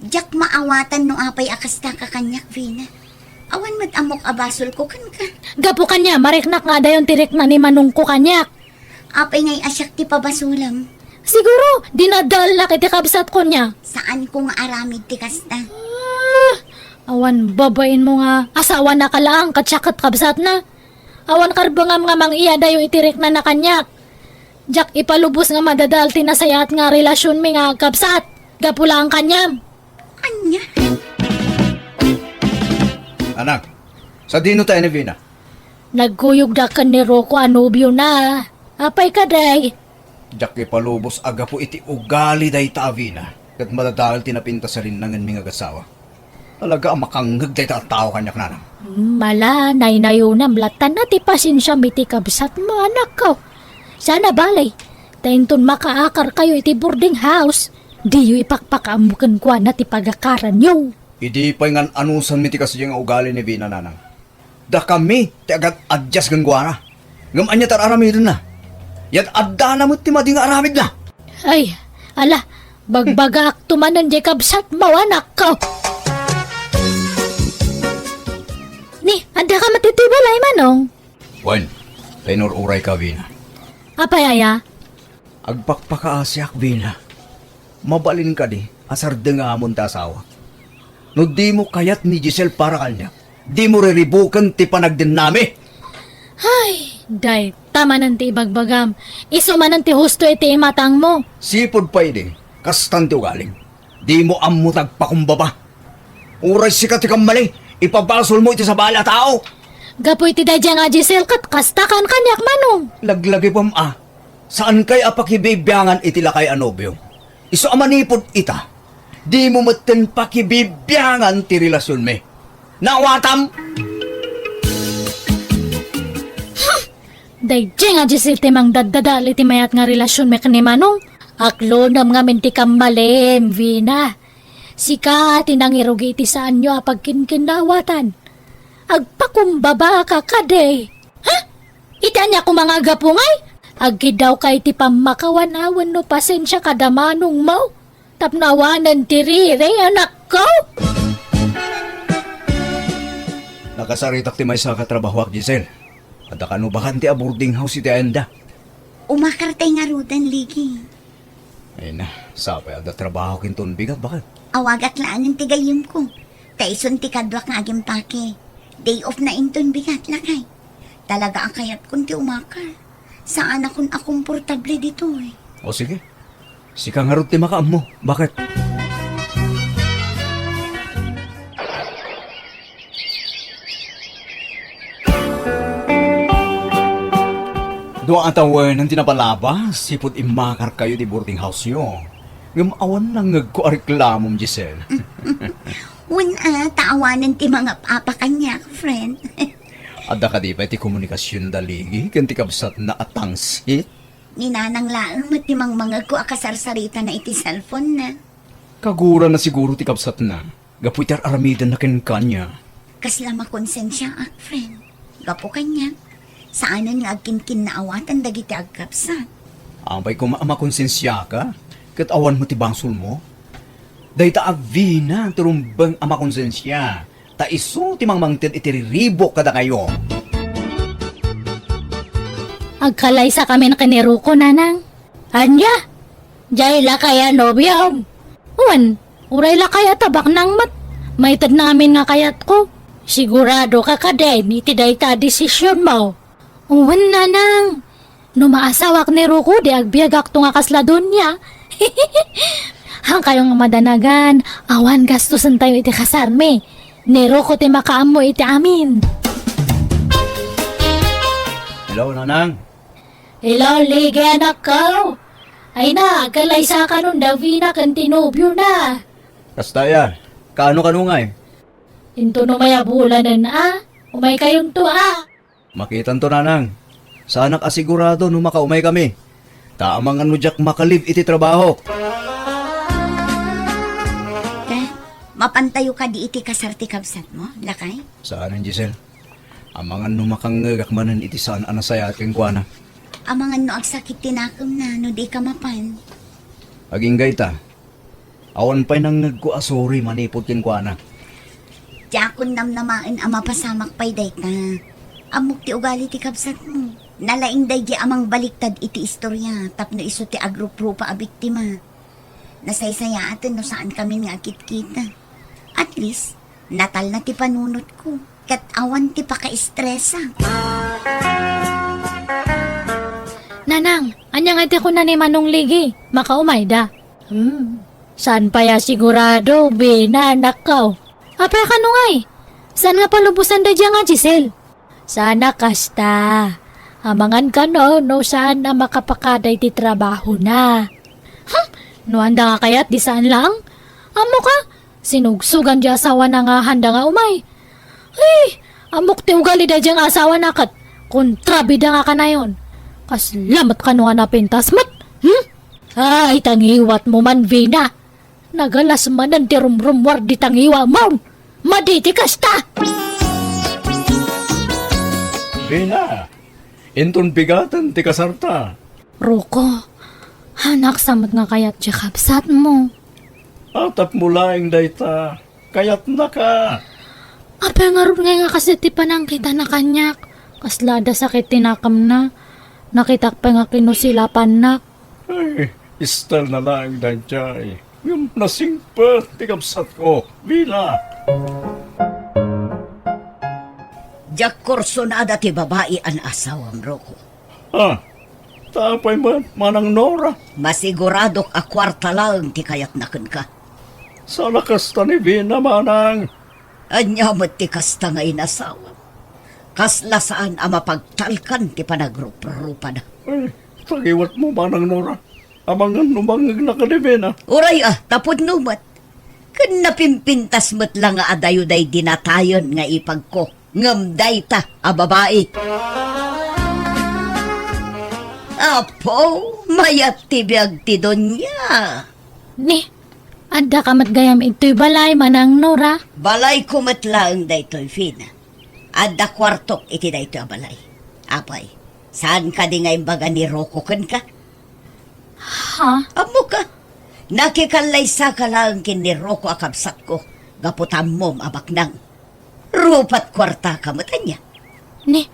Diak maawatan no apay a kastaka kaniak, Vina. Awan met ammok a basolko kenka. Gapu kaniam, mariknak nga adayon ti rikna ni manongko kaniak. Apay ngay a siak ti pabasolem? Siguro, dinadaelak iti kabsatko nia. Saanko nga aramid ti kasta. Ah, awan babaenmo nga asawanaka laeng ket siak ket kabsatna. Awan karbengam nga mang-iyadayo iti riknana kaniak. Diak ipalubos nga madadael ti nasayaat nga relasionmi nga agkabsat gapu laeng kaniam. Ania? Anak, sadino tayo ni Vina? Nagkuyogda ken ni Rocco a nobiona. Apay kadi? Diak ipalubos a gapu iti ugali dayta a Vina ket madadael ti napintas a rinnangenmi nga agasawa. Talaga a makangngeg dayta a tao kaniak, nanang. Mala, naynayonam latta na ti pasensiam iti kabsatmo, anakko. Saan a bale, ta inton makaakarkayo iti boarding house, diyo ipakpakaammo kenkuana ti pagakaranyo. Idi pay ngan-anusanmi ti kasdiay nga ugali ni Vina, nanang. Dakami ti agad-adyas kenkuana. Ngem ania ti ar-aramidenna? Yad-addana met ti madi nga aramidna. Ay, ala, bagbagaakto manen diay kabsatmo, anakko. Ni, addaka met iti balay, Manong? Wen, ta inur-urayka, Vina. Apay aya? Agpakpakaasiak, Vina. Mabalin kadi a sardengamon ti asawak? No dimo kayat ni Giselle para kaniak, dimo riribuken ti panagdennami. Ay, dayta manen ti ibagbagam. Isu manen ti husto iti imatangmo. Sipud pay idi, kastan ti ugalim. Dimo ammo ti agpakumbaba. Uray sika ti kammali, ipabasolmo iti sabali a tao. Gapu iti daydiay nga Giselle ket kasta ken kaniak, Manong. Laglagipem a, saankay a pakibibiangan iti lakay a nobio. Isu a manipud ita, dimo metten pakibibiangan ti relasionmi. Naawatam? Daydiay nga Giselle ti mangdaddadael iti mayat nga relasionmi ken ni Manong. Aklonam ngamin ti kammalim, Vina. Sika ti nangirugi iti saanyo a pagkinkinnaawatan. Agpakumbabaka kadi. Ha? Iti ania koma nga gapu ngay? Agkiddawka iti pammakawan a wenno pasensia kada manongmo tapno awanen ti riri, anakko? Nakasaritak ti maysa a katrabahoak, Giselle. Adda kano bakante a boarding house iti ayanda. Umakartay ngaruden, Ligi. Ay na, sapay adda trabahok inton bigat, baket. Awagak laengen ti gayyemko. Ta isun ti kaduak nga agimpake. Day off na inton bigat, lakay. Talaga a kayatkon ti umakar. Saanakon a komportable ditoy. O sige. Sika ngarud ti makaammo. Baket? Dua a tawenan ti napalabas, sipud immakarkayo ti boarding house-yo. Ngem awan nangngegko a reklamom, Giselle. Wen a, ta awanen ti mangap-apa kaniak, friend. Adda kadi pay ti komunikasion da Ligi ken ti kabsatna a tangsit? Ni Nanang laeng met ti mangmangegko a kasarsaritana iti cellphone-na. Kagurana siguro ti kabsatna. Gapu iti ar-aramidenna kenkuana. Kasla makonsensiaak, friend. Gapu kaniak, saanen nga agkinkinnaawatan dagiti agkabsat. Apay koma a makonsensiaka, ket awan met ti basolmo? Dayta a Vina ti rumbeng a makonsensia, ta isu ti mangmangted iti riribuk kadakayo. Agkalaysakamin ken ni Ruko, Nanang. Ania? Diay lakay a nobiom? Wen, uray lakay a tabaknang met. Maitedna amin nga kayatko. Siguradoka kadin iti dayta a desisionmo? Wen, Nanang. No maasawak ni Ruko, di agbiagakto nga kasla donia. Hankayo nga madanagan, awan gastosentayo iti kasarmi. Ni Ruko ti makaammo iti amin. Hello, Nanang. Hello, Ligi, anakko. Ay na, agkalaysakanon da Vina ken ti nobiona. Kasta aya, kaano kano ngay? Inton umay a bulanen a, umaykayonto a. Makitanto, Nanang. Saanak a sigurado no makaumaykami. Ta amangan no diak makalive iti trabahok. Te, mapantayo kadi iti kasar ti kabsatmo, lakay? Saanen, Giselle. Amangan no makangngegak manen iti saan a nasayaat kenkuana. Amangan no agsakit ti nakemna no dika mapan. Agingga ita, awan pay nangngegko a sorry manipud kenkuana. Diakon namnamaen a mapasamak pay dayta. Ammok ti ugali ti kabsatmo. Nalaing daydi a mangbaliktad iti istoria tapno isu ti agruprupa a biktima. Nasaysayaaten no saankami nga agkitkita. At least, natalna ti panunotko, ket awan ti pakaestresa. Nanang, ania nga ti kuna ni Manong Ligi? Makaumayda? Hmm, saan pay a sigurado, Vina, anakko. Apay kano ngay? Saan nga palubosan daydiay nga Giselle? Saan a kasta. Amangan kano no saan a makapakada iti trabahona. Hm, no anda nga kayat di saan laeng? Ammoka, Sinugsogan ti asawana nga haanda nga umay. Ay, ammok ti ugali daydiay nga asawana ket kontrabida nga kanayon. Kasla met kano nga napintas met. Hmm? Ay, tangiwatmo man, Vina. Nagalas manen ti rumrummuar di tangiwam. Madi ti kasta! Vina, inton bigaten ti kasarta. Rocco, hanaksa met nga kayat ti kabsatmo. Tapno laeng dayta, kayatnaka. Apay ngarud ngay nga kaset ti panangkitana kaniak? Kasla adda sakit ti nakemna. Nakitak pay nga kinusilapannak. Ay, style na laeng daydiay. Ngem nasingpet ti kabsatko, Vina. Diak kursonada ti babai a naasawam, Rocco. Ah, ta apay met, Manang Nora? Masiguradok a kuarta laeng ti kayatna kenka. Saan a kasta ni Vina, Manang? Ania met ti kasta nga inasawam? Kasla saan a mapagtalkan ti panagruprupada. Ay, tangiwatmo, Manang Nora. Amangan no mangngegna kadi Vina. Uray a, tapudno met. Ken napimpintas met la nga adayo daydi natayen nga ipagko. Ngem dayta a babai. Apo, mayat ti biag ti dunia. Ni, addaka met gayam idtoy balay, Manang Nora? Balayko met laeng daytoy, Vina. Adda kuartok iti daytoy a balay. Apay, saan kadi nga imbaga ni Rocco kenka? Ha? Ammoka, nakikallaysaka laeng ken ni Rocco a kabsatko, gapu ta ammom a baknang. Rupat kuartaka met ania? Ni,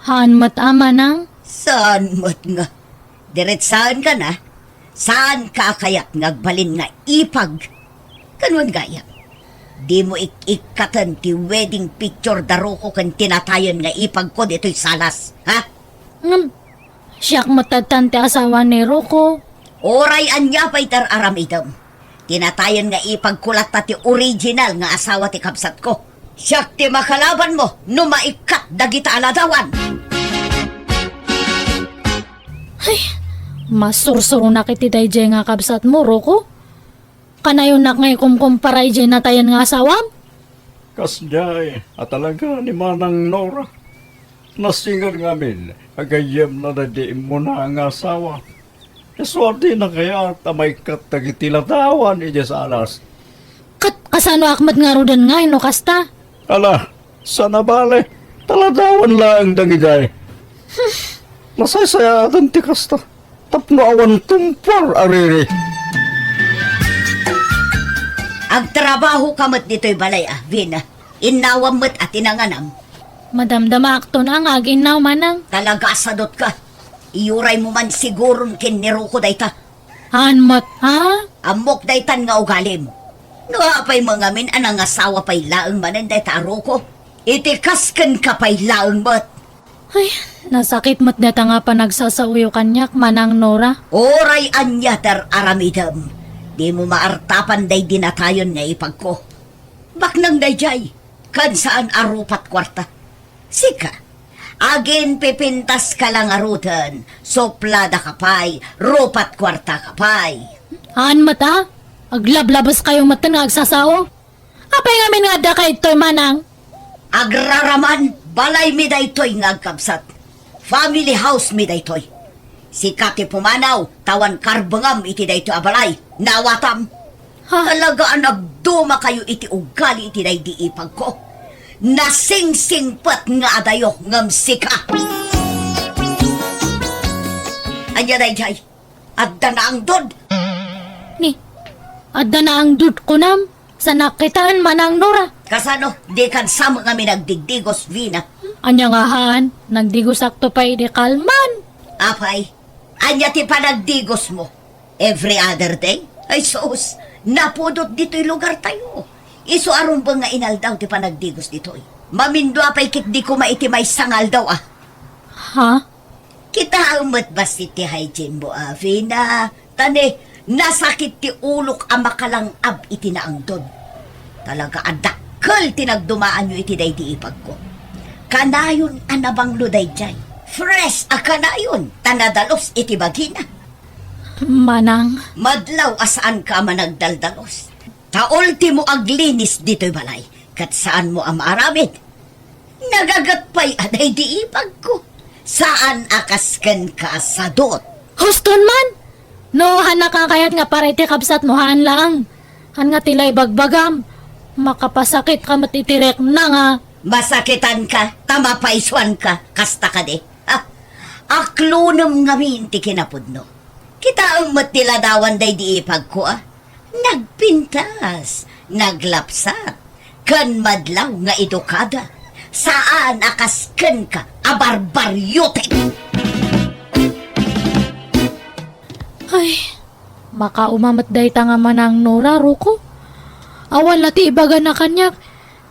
haan met a, Manang? Saan met nga? Diretsaenka na, saanka a kayat nga agbalin nga ipag? Kanwan gayam, dimo ik-ikkaten ti wedding picture da Rocco ken ti natayen nga ipagko ditoy salas, ha? Ngem, siak met tattan ti asawa ni Rocco. Uray ania pay ti ar-aramidem, ti natayen nga ipagko latta ti original nga asawa ti kabsatko. Siak ti makalabanmo no maikkat dagita a ladawan. Ay, masursuronak iti daydiay nga kabsatmo, Rocco. Kanayonnak nga ikumkumpara idiay natayen nga asawam? Kasdiay a talaga ni Manang Nora. Nasinged ngamin a gayyemna daydi immuna nga asawa. Isu a dina kayat a maikkat dagiti ladawan idiay salas. Ket kasanoak met ngaruden ngay no kasta? Ala, saan a bale, ta ladawan laeng dagidiay. Nasaysayaaten ti kasta, tapno awan tumpor a riri. Agtrabahoka met ditoy balay a, Vina. Innawam met a ti nanganam. Madamdamaakton a nga ag-innaw, Manang. Talaga a sadotka. Iyuraymo man siguron ken ni Rocco dayta. Haan met, ha? Ammok daytan nga ugalim. No apay met ngamin a nangasawa pay laeng manen dayta a Rocco, iti kas kenka pay laeng met. Ay, nasakit met dayta nga panagsasaoyo kaniak, Manang Nora. Uray ania ti ar-aramidem, dimo maartapan daydi natayen nga ipagko. Baknang daydiay, ken saan a rupat kuarta. Sika, aginpipintaska la ngaruden, supladaka pay, rupat kuartaka pay. Haan met a, aglablabeskayo metten nga agsasao. Apay ngamin nga addaka idtoy, Manang? Agraraman, balaymi daytoy nga agkabsat. Family house mi daytoy. Sika ti pumanaw, ta awan karbengam iti daytoy a balay. Naawatam? Ha? Talaga a nagdumakayo iti ugali iti daydi ipagko. Nasingsingpet nga adayo ngem sika. Ania daydiay? Adda naangdod. Ni, adda naangdod kunam? Sanak kitaen, Manang Nora. Kasano? Dikan sa met ngamin agdigdigos, Vina. Ania nga haan, nagdigosakto pay idi kalman. Apay, ania ti panagdigosmo? Every other day? Ay sus, napudot ditoy lugartayo. Isu a rumbeng nga inaldaw ti panagdigos ditoy. Mamindua pay ketdi koma iti maysa nga aldaw a. Ha? Kitaem met bassit ti hygiene mo a, Vina. Ta ni, nasakit ti ulok a makalang-ab iti naangdod. Talaga a dakkel ti nagdumaanyo iti daydi ipagko. Kanayon a nabanglo daydiay. Fresh a kanayon ta nadalus iti bagina. Manang. Madlaw a saanka a managdaldalos. Ta ultimo aglinis ditoy balay, ket saanmo a maaramid. Nagaget pay a daydi ipagko. Saan a kas kenka a sadut. Huston man! No, haannak a kayat nga para iti kabsatmo, haan laeng. Haan nga ti la ibagbagam. Makapasakitka met iti rekna nga. Masakitanka, ta mapaisuanka, kasta kadi. Ha? Aklonem ngamin ti kinapudno. Kitaem met ti ladawan daydi ipagko a nagpintas, naglapsat, ken madlaw nga edukada. Saan a kas kenka a barbariote. Ay, makauma met dayta nga manang Nora, Ruko. Awan la ti ibagana kaniak,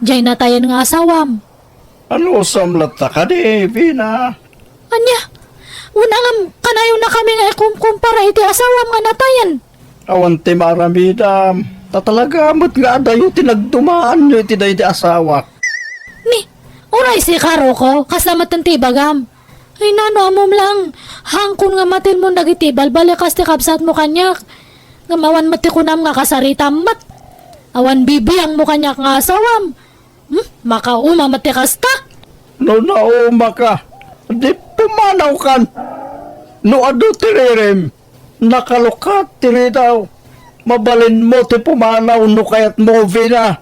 diay natayen nga asawam. Anusam latta kadi, Vina? Ania? Wen, ngem kanayonakami nga ikumkumpara iti asawam nga natayen. Awan ti maaramidam. Ta talaga met nga adayo ti nagdumaanyo iti daydi asawak. Ni, uray sika, Ruko, kasla met ti ibagam. Ay, nano, ammom laeng, hangkon nga matilmon dagiti balbalikas ti kabsatmo kaniak. Ngem awan met ti kunam nga kasaritam met. Awan bibiangmo kaniak nga asawam. Hmm? Makauma met ti kasta? No naumaka, di pumanawkan. No adu ti ririm, nakalukat ti ridaw. Mabalinmo ti pumanaw no kayatmo, Vina.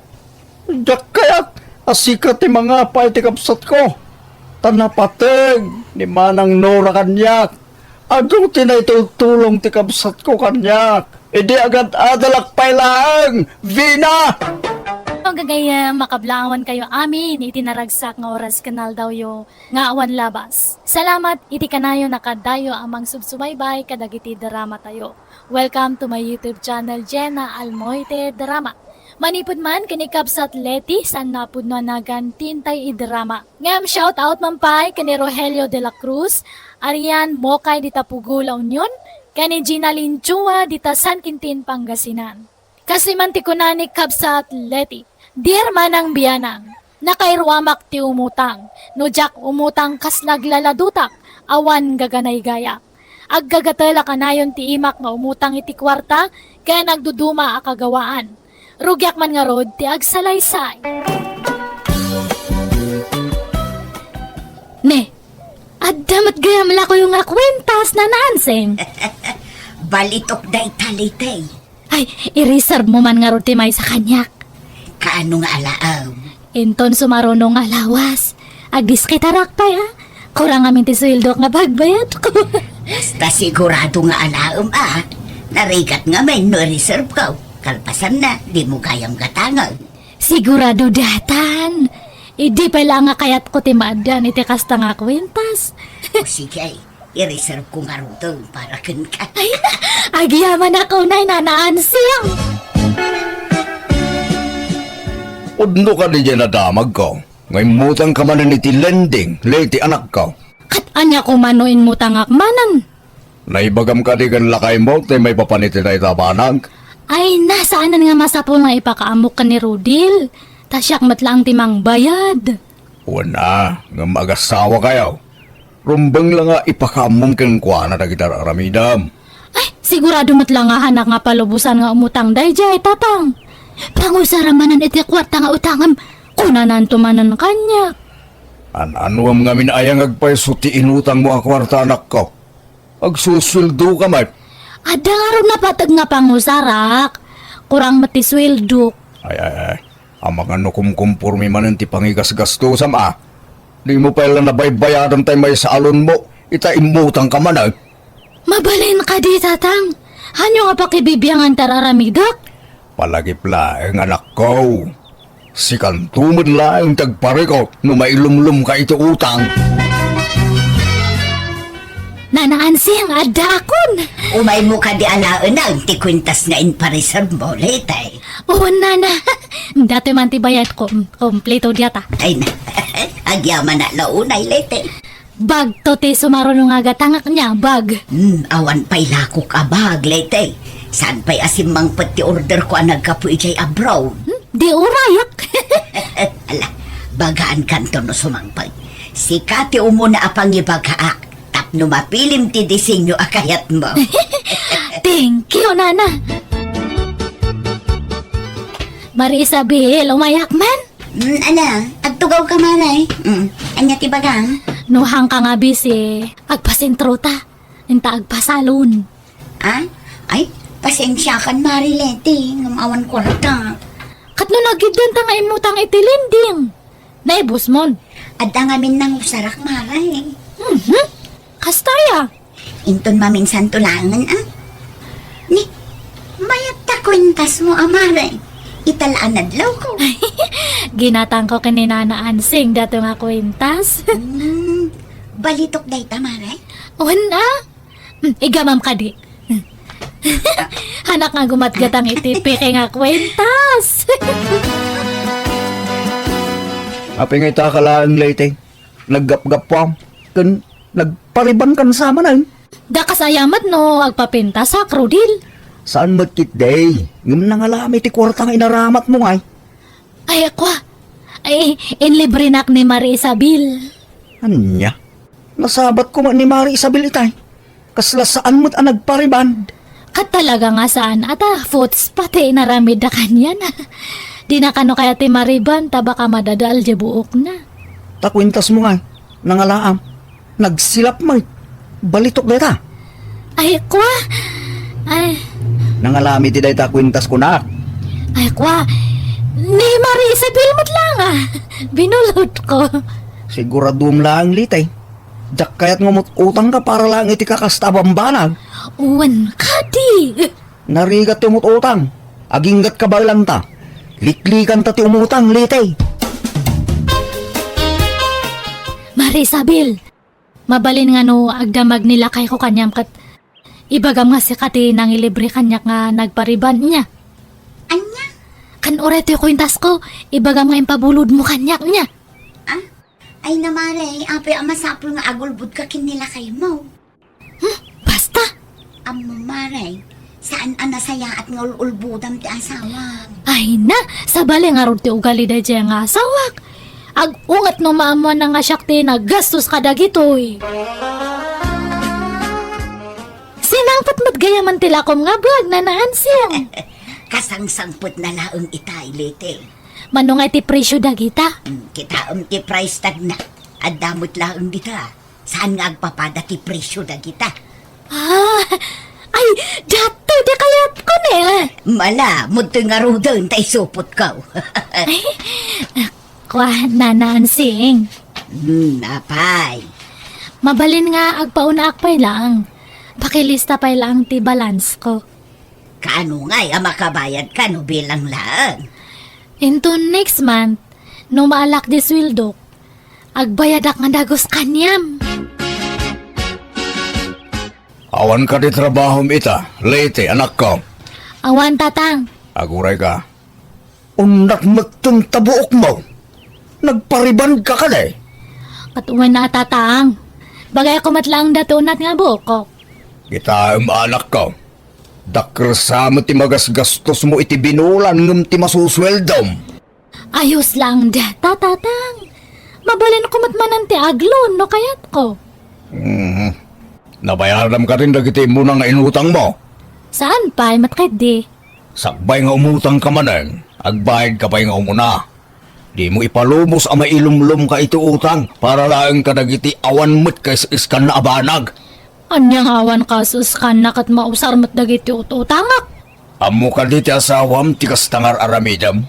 Diak kayat a sika ti mangapa iti kabsatko. Ta napateg ni Manang Nora kaniak. Adu ti naitultulong ti kabsatko kaniak. Idi agad-adalak pay laeng, Vina! Gagayyem, makablaankayo amin iti naragsak nga oras ken aldawyo nga awan labas. Salamat iti kanayon a kaaddayo a mangsubsubaybay kadagiti dramatayo. Welcome to my YouTube channel, Jenna Almoite Drama. Manipud man ken ni Kabsat Leti, saan a pudno a nagan ti intay idrama. Ngem shout out man pay ken ni Rogelio de la Cruz, Arian Mokay dita Pugo, La Union, ken ni Gina Linchua dita San Quintin, Pangasinan. Kastoy man ti kuna ni Kabsat Leti, "Dear Manang Bianang, nakairuamak ti umutang. No diak umutang, kasla aglaladutak, awan gaganaygayak. Aggagatel a kanayon ti imak nga umutang iti kuarta ken agduduma a kagawaan. Rugiak man ngarud ti agsalaysay." Ne, adda met gayam la kuyo nga kuentas, Nana Ansing. Balitok dayta, Leti. Ay, i-reserve mo man ngarud ti maysa kaniak. Kaano nga alaem? Inton sumaruno nga lawas, agdiskitarak pay, a. Kurang ngamin ti sueldok nga pagbayadko. Basta sigurado nga alaem, a. Narigat ngamin no i-reserve ko. Kalpasanna, dimo gayam gatangen. Sigurado daytan. Idi pay la nga kayatko ti maaddan iti kasta nga kuentas. O sige, i-reserve ko ngaruden para kenka. Ay, agyamanak unay, Nana Ansing. Pudno kadi diay nadamagko nga immutangka manen iti lending, Leti, anakko? Ket ania koma no immutangak manen? Naibagam kadi ken lakaymo ti maipapan iti dayta a banag? Ay, na, saanen nga masapul nga ipakaammok ken ni Rodil. Ta siak met laeng ti mangbayad. Wen a, ngem agasawakayo. Rumbeng la nga ipakaammom kenkuana dagiti ar-aramidem. Ay, sigurado met la nga haanak nga palubosan nga umutang daydiay, Tatang. Pangusara manen iti kuarta nga utangem, kunananto manen kaniak. An-anuem ngamin aya nga agpayso ti inutangmo a kuarta, anakko? Agsusueldoka met. Adda ngarud napateg nga pangusarak. Kurang met ti sueldok. Ay, ay, ay. Amangan no kumkumporme manen ti pangigasgastosam, a. Dimo pay la nabaybayadan tay maysa a loanmo, ita immutangka manen. Mabalin kadi, Tatang? Ania nga pakibibiangan ti ar-aramidek? Palagip laeng, anakko. Sikanto met laeng ti agparikut no mailumlomka iti utang. Nana Ansing, addaakon. Umaymo kadi alaengen ti kuentas nga inpareservemo, Leti? Wen, Nana. Datoy man ti bayadko. Kompleto diata. Ay na. Agyamanak la unay, Leti. Bagto ti sumaruno nga gatangek nia, bag. Hmm, awan pay lakok a bag, Leti. Saan pay a simmangpet ti orderko a naggapu idiay abroad? Hmm, di urayak. Ala, bagaankanto no sumangpet. Sika ti umuna a pangibagaak tapno mapilim ti disenyo a kayatmo. Thank you, Nana. Mari Isabel, umayak man? Mm, ala, agtugawka, Mare. Mm, ania ti bagam? No haanka nga busy, agpasentrota. Inta agpasalon. Ah? Ay, pasensiakan, Mare Leti, ngem awan kuarta. Ket no nagiddenta nga immutang iti lending, naibusmon? Adda ngamin nangusarak, Mare. Mhm. Kasta aya? Inton maminsanto laengen, ah. Ni, mayat ta kuentasmo a, Mare. Ita la a nadlawko. Ginatangko ken ni Nana Ansing dato nga kuentas. Hmm, balitok dayta, Mare? Wen, ah. Hmm, igamam kadi. Haanak nga gumatgatang iti peke nga kuentas. Apay nga ita ka laeng, Leti? Naggapgappuam ken nagparibankan sa manen. Dakas aya met no agpapintasak, Rodil? Saan met ketdi, ngem nangalam iti kuarta nga inaramatmo ngay. Ay, kua. Ay, inlibrenak ni Mari Isabel. Ania? Nasabat koma ni Mari Isabel itay. Kasla saan met a nagpariband. Ket talaga nga saan a ta, puts pati inaramidda kaniana. Dina kano kayat ti mariband ta baka madadael diay buokna. Ta kuentasmo ngay, nangalaam. Nagsilap met. Balitok dayta. Ay, kua. Ay. Nangalam iti dayta kuentas kunak. Ay, kua. Ni Mari Isabel met laeng, ah. Binulodko. Siguraduem laeng, Leti. Diak kayat nga umut-utangka para laeng iti kakasta a bambanag. Wen kadi. Narigat ti umut-utang. Aginggatka baelanta. Liklikanta ti umutang, Leti. Mari Isabel, mabalin nga no agdamag ni lakayko kaniam ket ibagam nga sika ti nangilibre kaniak nga nagpariband, ania? Ania? Kan uray toy kuentasko, ibagam nga impabulodmo kaniak, ania? Ah? Ay, Mare, apay a masapul nga agulbodka ken ni lakaymo? Hmm, basta! Ammo, Mare, saan a nasayaat nga ul-ulbodam ti asawam. Ay na, sabali ngarud ti ugali daydiay nga asawak. Ag-unget no maammoanna nga siak ti naggastos kadagitoy. Sinangpet met gayamen ti lakom nga biag, Nana Ansing. Kasangsangpetna laeng itay, Leti. Mano nga iti presio dagita? Hmm, kitaem ti price tagna. Adda met laeng dita. Saan nga agpapada ti presio dagita? Ah, ay, datoy ti kayatko ne. Mala, mudtoy ngaruden ta isupotko. Ay, kua, Nana Ansing. Hmm, apay? Mabalin nga agpaunaan pay laeng. Pakilista pay laeng ti balance ko. Kaano ngay a makabayadka no bilang laeng? Inton next month, no maalak di sueldok, agbayadak nga dagus kaniam. Awan kadi trabahom ita, Leti, anakko? Awan, Tatang. Aguray ka. Unat metten ta buokmo. Nagparibandka kadi? Ket wen a, Tatang. Bagayko met laeng datoy unat nga buokko. Kitaem, anakko. Dakkel sa met ti magasgastosmo iti binulan ngem ti masusueldom. Ayos laeng dayta, Tatang. Mabalinko met manen ti ag-loan no kayatko. Mhm. Nabayadam kadin dagiti immuna nga inutangmo? Saan pay met ketdi? Sakbay nga umutangka manen, agbayadka pay nga umuna. Dimo ipalubos a mailumlomka iti utang para laeng kadagiti awan met kaisiskanna a banag. Ania nga awan kaisiskanna ket mausar met dagiti ut-utangak? Ammo kadi ti asawam ti kasta nga ar-aramidem?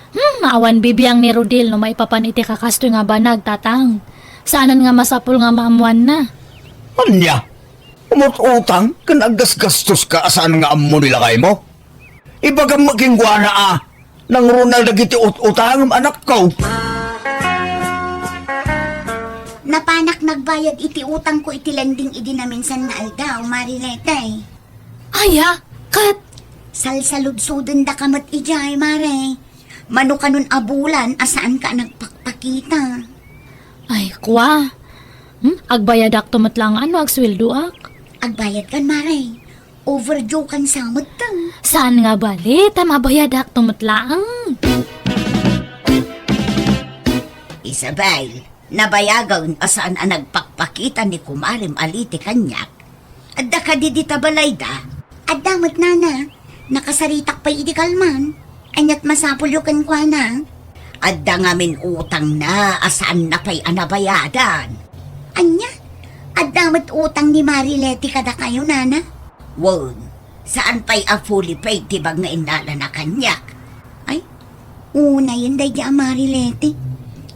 Hmm, awan bibiang ni Rodil no maipapan iti kakastoy nga banag, Tatang. Saanen nga masapul nga maammoanna. Ania? Umut-utang ken aggasgastoska a saan nga ammo ni lakaymo? Ibagam met kenkuana a nangruna dagiti ut-utangem, anakko. Napanak nagbayad iti utangko iti lending idi naminsan nga aldaw, Mari Leti. Aya, ket? Salsaludsodendaka met idiay, Mare. Mano kanon a bulan a saanka a nagpakpakita? Ay, kua. Hmm? Agbayadakto met laeng no agsueldoak? Agbayadkan, Mare. Overdue kan sa met. Saan nga bali ta mabayadakto met laeng? Isabel, nabayagen a saan a nagpakpakita ni kumarem a Leti kaniak. Adda kadi dita balayda? Adda met, nana. Nakasaritak pay idi kalman. Ania't masapulyo kenkuana? Adda ngamin utangna a saanna pay a nabayadan. Ania? Adda met utang ni Mari Leti kadakayo, nana? Wen, saan pay a fully paid ti bag nga innalana kaniak. Ay, unayen daydi a Mari Leti.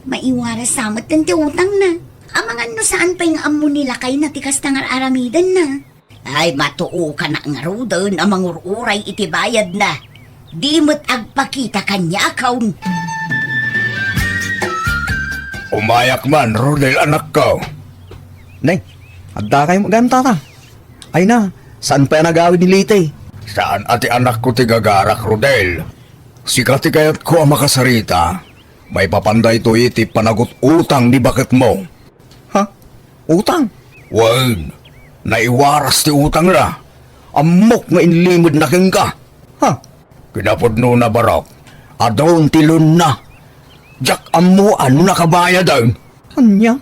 Maiwaras sa met ti utangna. Amangan no saan pay nga ammo ni lakayna ti kasta nga ar-aramidenna. Ay, matuokanak ngaruden a mangur-uray iti bayadna. Di met agpakita kaniakon. Umayak man, Rodel, anakko. Nay, adda kayo gayam, tata? Ay na, saan pay a nagawid ni Liti? Saan a ti anakko ti gagarak, Rodel. Sika ti kayatko a makasarita. Maipapan daytoy iti panagut-utang ni baketmo. Ha? Utang? Wen, naiwaras ti utangna. Ammok nga inlimedna kenka. Ha? Kinapudnona, barok, adun ti loanna. Diak ammo a no nakabayaden. Ania?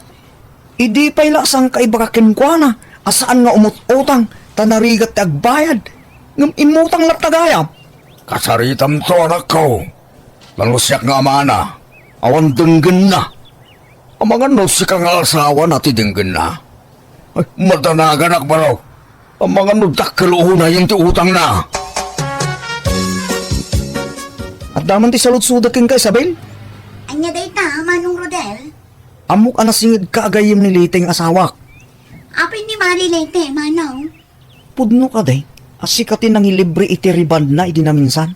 Idi pay la sangka ibaga kenkuana a saan nga umut-utang ta narigat ti agbayad. Ngem immutang latta gayam. Kasaritam to, anakko. Nallusiak nga amana. Awan denggenna. Amangan no sika nga asawana ti denggenna. Ay, madanaganak, baro. Amangan no dakkel unayen ti utangna. Adda man ti saludsodek kenka, Isabel? Ania dayta, Manong Rodel? Ammok a nasingedka a gayyem ni Liti nga asawak. Apay ni Mari Liti, Manong? Pudno kadi a sika ti nangilibre iti rebondna idi naminsan?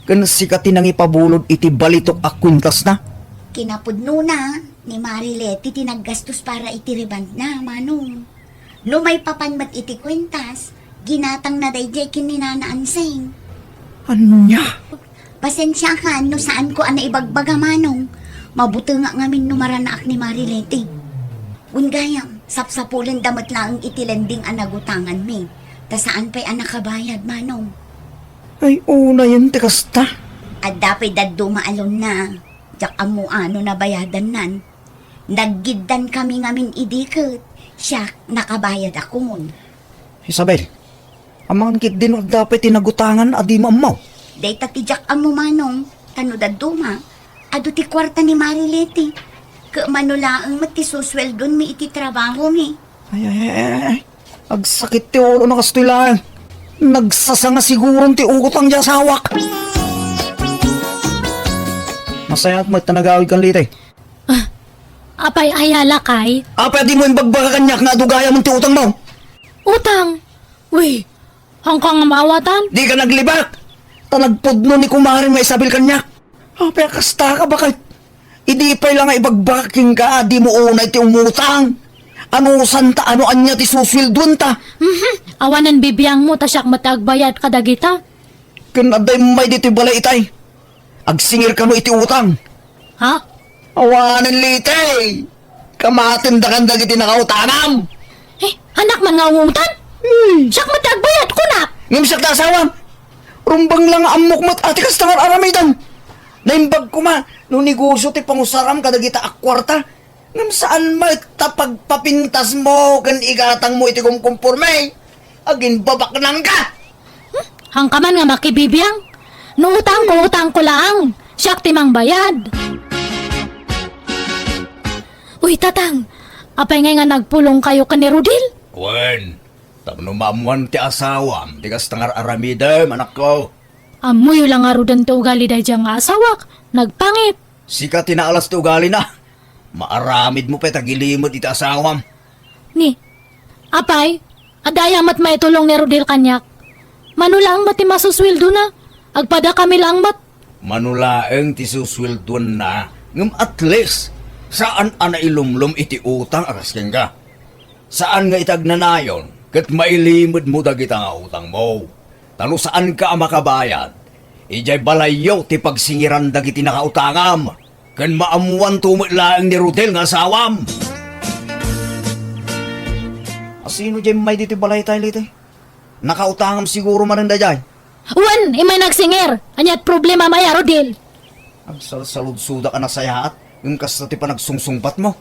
Ken sika ti nangipabulod iti balitok a kuentasna? Kinapudnona, ni Mari Leti ti naggastos para iti rebondna, Manong. No maipapan met iti kuentas, ginatangna daydiay ken ni Nana Ansing. Ania? Pasensiakan no saanko a naibagbaga, Manong. Mabutengak ngamin no maranaak ni Mari Leti. Wen gayam, sapsapulenda met laeng iti lending a nagutanganmi, ta saan pay a nakabayad, Manong. Ay, unayen ti kasta. Adda pay dadduma a loanna. Diak ammo a no nabayadannan. Naggiddan kami ngamin idi ket siak nakabayadakon. Isabel, amangan ketdi no adda pay ti nagutangan a dimo ammo? Dayta ti diak ammo, Manong, ta no dadduma, adu ti kuarta ni Mari Leti. Ket mano laeng met ti susueldomi iti trabahomi. Ay, ay, ay, ay, ay. Agsakit ti ulo na kastoy laeng. Nagsasanga siguron ti utang ti asawak. Masayaat met ta nagawid kan Liti. Ah, apay aya lakay? Apay a dimo imbagbaga kaniak nga adu gayam ti utangmo? Utang? Uy, hangka nga maawatan? Dika naglibak! Ta nagpudno ni kumarem nga Isabel kaniak. Apay a kasta ka, baket? Idi pay la nga ibagbagak kenka a dimo unay ti umutang. Anusanta no ania ti susueldoenta? Mhm, awanen bibiangmo ta siak met ti agbayad kadagita. Ken adda immay ditoy balay itay. Agsingir kano iti utang. Ha? Awanen Liti. Kamatendakan dagiti nakautangam. Eh, anak man nga ungutan? Hmm. Siak met ti agbayad, kunak. Ngem siak ti asawam. Rumbeng la nga ammok met a ti kasta nga ar-aramidem. Naimbag koma no negosio ti pangusaram kadagita a kuarta. Ngem saan met ta pagpapintasmo ken igatangmo iti kumkumporme? Agimbabaknangka! Hmm? Hangka man nga makibibiang? No utangko, utangko laang. Siak ti mangbayad. Uy, Tatang, apay ngay nga nagpulongkayo ken ni Rodel? Wen, tapno maammoan ti asawam ti kasta nga ar-aramidem, anakko. Ammoyo la ngaruden ti ugali daydiay nga asawak, nagpangit. Sika ti naalas ti ugalina. Maaramidmo pay ta gilimed iti asawam. Ni, apay, adda aya met maitulong ni Rodel kaniak? Mano laeng met ti masusueldona? Agpadakami laeng met. Mano laeng ti susueldoanna, ngem at least, saan a nailumlom iti utang a kas kenka. Saan nga iti agnanayon ket mailimedmo dagita nga utangmo. Ta no saanka a makabayad, idiay balayyo ti pagsingiran dagiti nakautangam, ken maammoanto met laeng ni Rodel nga asawam. Asino diay immay ditoy balay tayo, Liti? Nakautangam siguro manen daydiay. Wen, immay nagsingir. Ania't problemam aya, Rodel? Agsalsaludsodak a nasayaat, ngem kasta ti panagsungsungbatmo.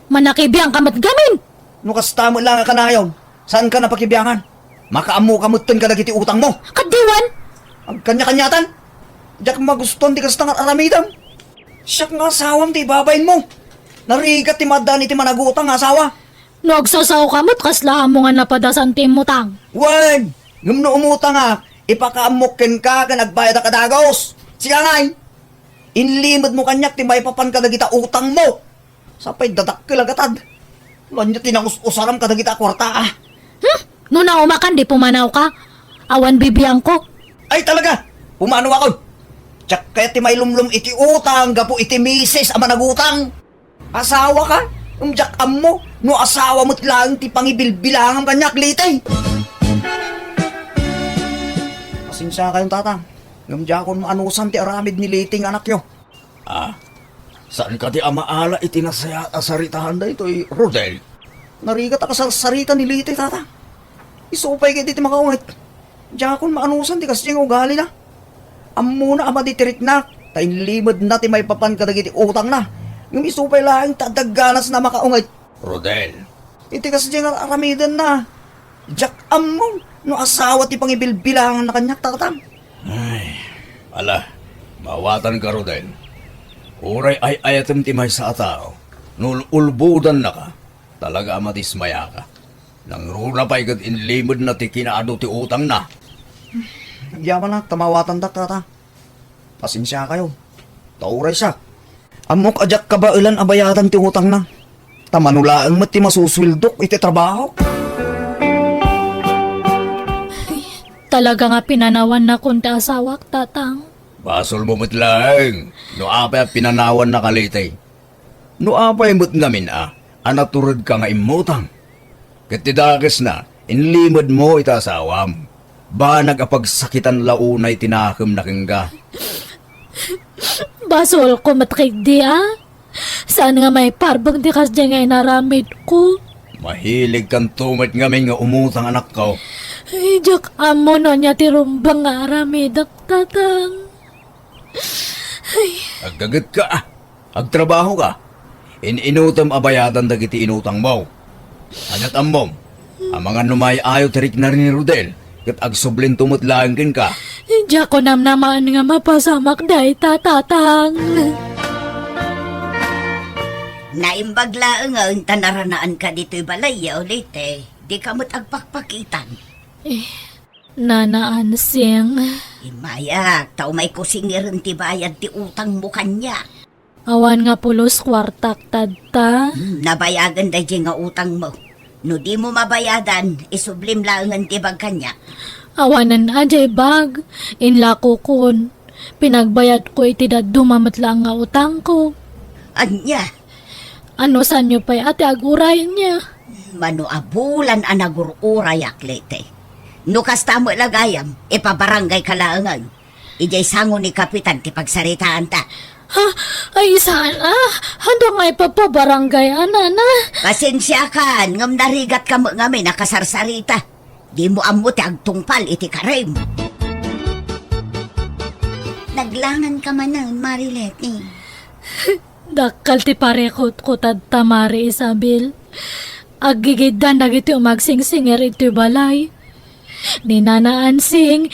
Manakibiangka met gamin! No kasta met la nga kanayon, saanka a pakibiangan? Makaammoka metten kadagiti utangmo. Ket diwan? Agkaniakaniatan? Diak magustuan ti kasta nga aramidem. Siak nga asawam ti ibabainmo. Narigat ti maaddaan iti managutang nga asawa. No agsasaoka met, kasla ammo nga napadasan ti immutang. Wen, ngem no umutangak, ipakaammok kenka ken agbayadak a dagus. Sika ngay, inlimedmo kaniak ti maipapan kadagita utangmo. Sapay dadakkel a gatad. Ania ti nangus-usaram kadagita a kuarta, a? Hmm? No naumakan, di pumanawka. Awan bibiangko. Ay, talaga! Pumanawakon! Diak kayat ti mailumlom iti utang gapu iti misis a managutang. Asawaka? Ngem diak ammo no asawa met laeng ti pangibilbilangam kaniak, Liti. Pasensiakayon, Tatang. Ngem diakon maanusan ti aramid ni Liti nga anakyo. Ah, saanka ti amaala iti nasayaat a saritaan daytoy, Rodel? Narigat a kasarsarita ni Liti, Tata. Isu pay ketdi ti makaunget. Diakon maanusan ti kasdiay nga ugalina. Ammona a madi ti rikna, ta inlimedna ti maipapan kadagiti utangna. Ngem isu pay laeng ti adda ganasna a makaunget. Rodel. Iti kasdiay nga ar-aramidenna, diak ammo no asawa ti pangibilbilanganna kaniak, Tatang. Ay, ala, maawatanka, Rodel. Uray ay-ayatem ti maysa a tao, no ul-ulbodannaka, talaga a madismayaka. Nangruna pay ket inlimedna ti kinaadu ti utangna. Agyamanak ta maawatandak, Tata. Pasensiakayo. Ta uray siak, ammok a diak kabaelan a bayadan ti utangna. Ta mano laeng met ti masusueldok iti trabahok. Talaga nga pinanawannakon ti asawak, Tatang. Basolmo met laeng no apay a pinanawannaka, Liti. No apay met ngamin a, a naturedka nga immutang, ket ti dakesna, inlimedmo iti asawam. Banag a pagsakitan la unay ti nakemna kenka. Basolko met ketdi a. Saan nga maiparbeng ti kasdiay nga inaramidko. Mahiligkanto met ngamin nga umutang, anakko. Ay, diak ammo no ania ti rumbeng nga aramidek, Tatang. Ay. Aggagetka, a. Agtrabahoka. In-inutem a bayadan dagiti inutangmo. Ania't ammom? Amangan no maayo ti rikna ni Rodel, ket agsublinto met laeng kenka. Diak namnamaen nga mapasamak dayta, Tatang. Naimbag laengen ta naranaanka ditoy balay, Liti. Dika met agpakpakitan. Eh, Nana Ansing. Immayak, ta umayko singirem ti bayad ti utangmo kaniak. Awan nga pulos kuartak tadta. Hmm, nabayagen daydiay nga utangmo. No dimo mabayadan, isublim laengen ti bag kaniak. Awanen a diay bag, inlakokon. Pinagbayadko iti dadduma met laeng nga utangko. Ania? Anusanyo pay a ti agurayenyo? Mano a bulan a nagur-urayak, Liti. No kasta met la gayam, ipabarangayka laengen. Idiay sango ni Kapitan ti pagsaritaanta. Ha? Ay, saan a? Haanda nga ipapabarangay a, Nana. Pasensiakan, ngem narigatka met ngamin a kasarsarita. Dimo ammo ti agtungpal iti karim. Naglanganka manen, Mari Leti. Dakkel ti parikutko tadta, Mari Isabel. Aggigiddan dagiti umagsingsinger iti balay. Ni Nana Ansing,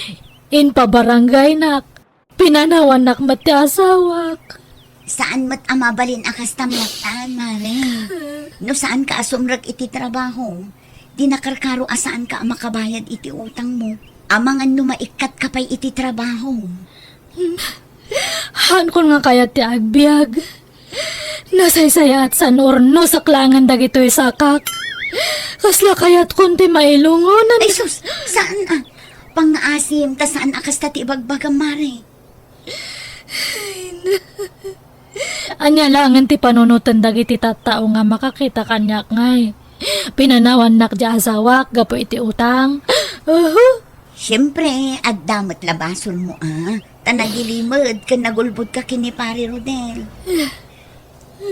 impabarangaynak. Pinanawannak met ti asawak. Saan met a mabalin a kasta met, Mare. No saanka a sumrek iti trabaho, di nakarkaro a saanka a makabayad iti utangmo. Amangan no maikkatka pay iti trabaho. Haankon nga kayat ti agbiag. Nasaysayaat san urnosek laengen dagitoy sakak. Kasla kayatkon ti mailungonan. Ay, sus! Saan a? Pangngaasim, ta saan a kasta ti ibagbagam, Mare. Ania laengen ti panunoten dagiti tattao nga makakita kaniak ngay? Pinanawannak ti asawak gapu iti utang. Uhu. Siempre, adda met la basolmo a. Ta nagilimed ken nagulbodka ken ni Pare Rodel.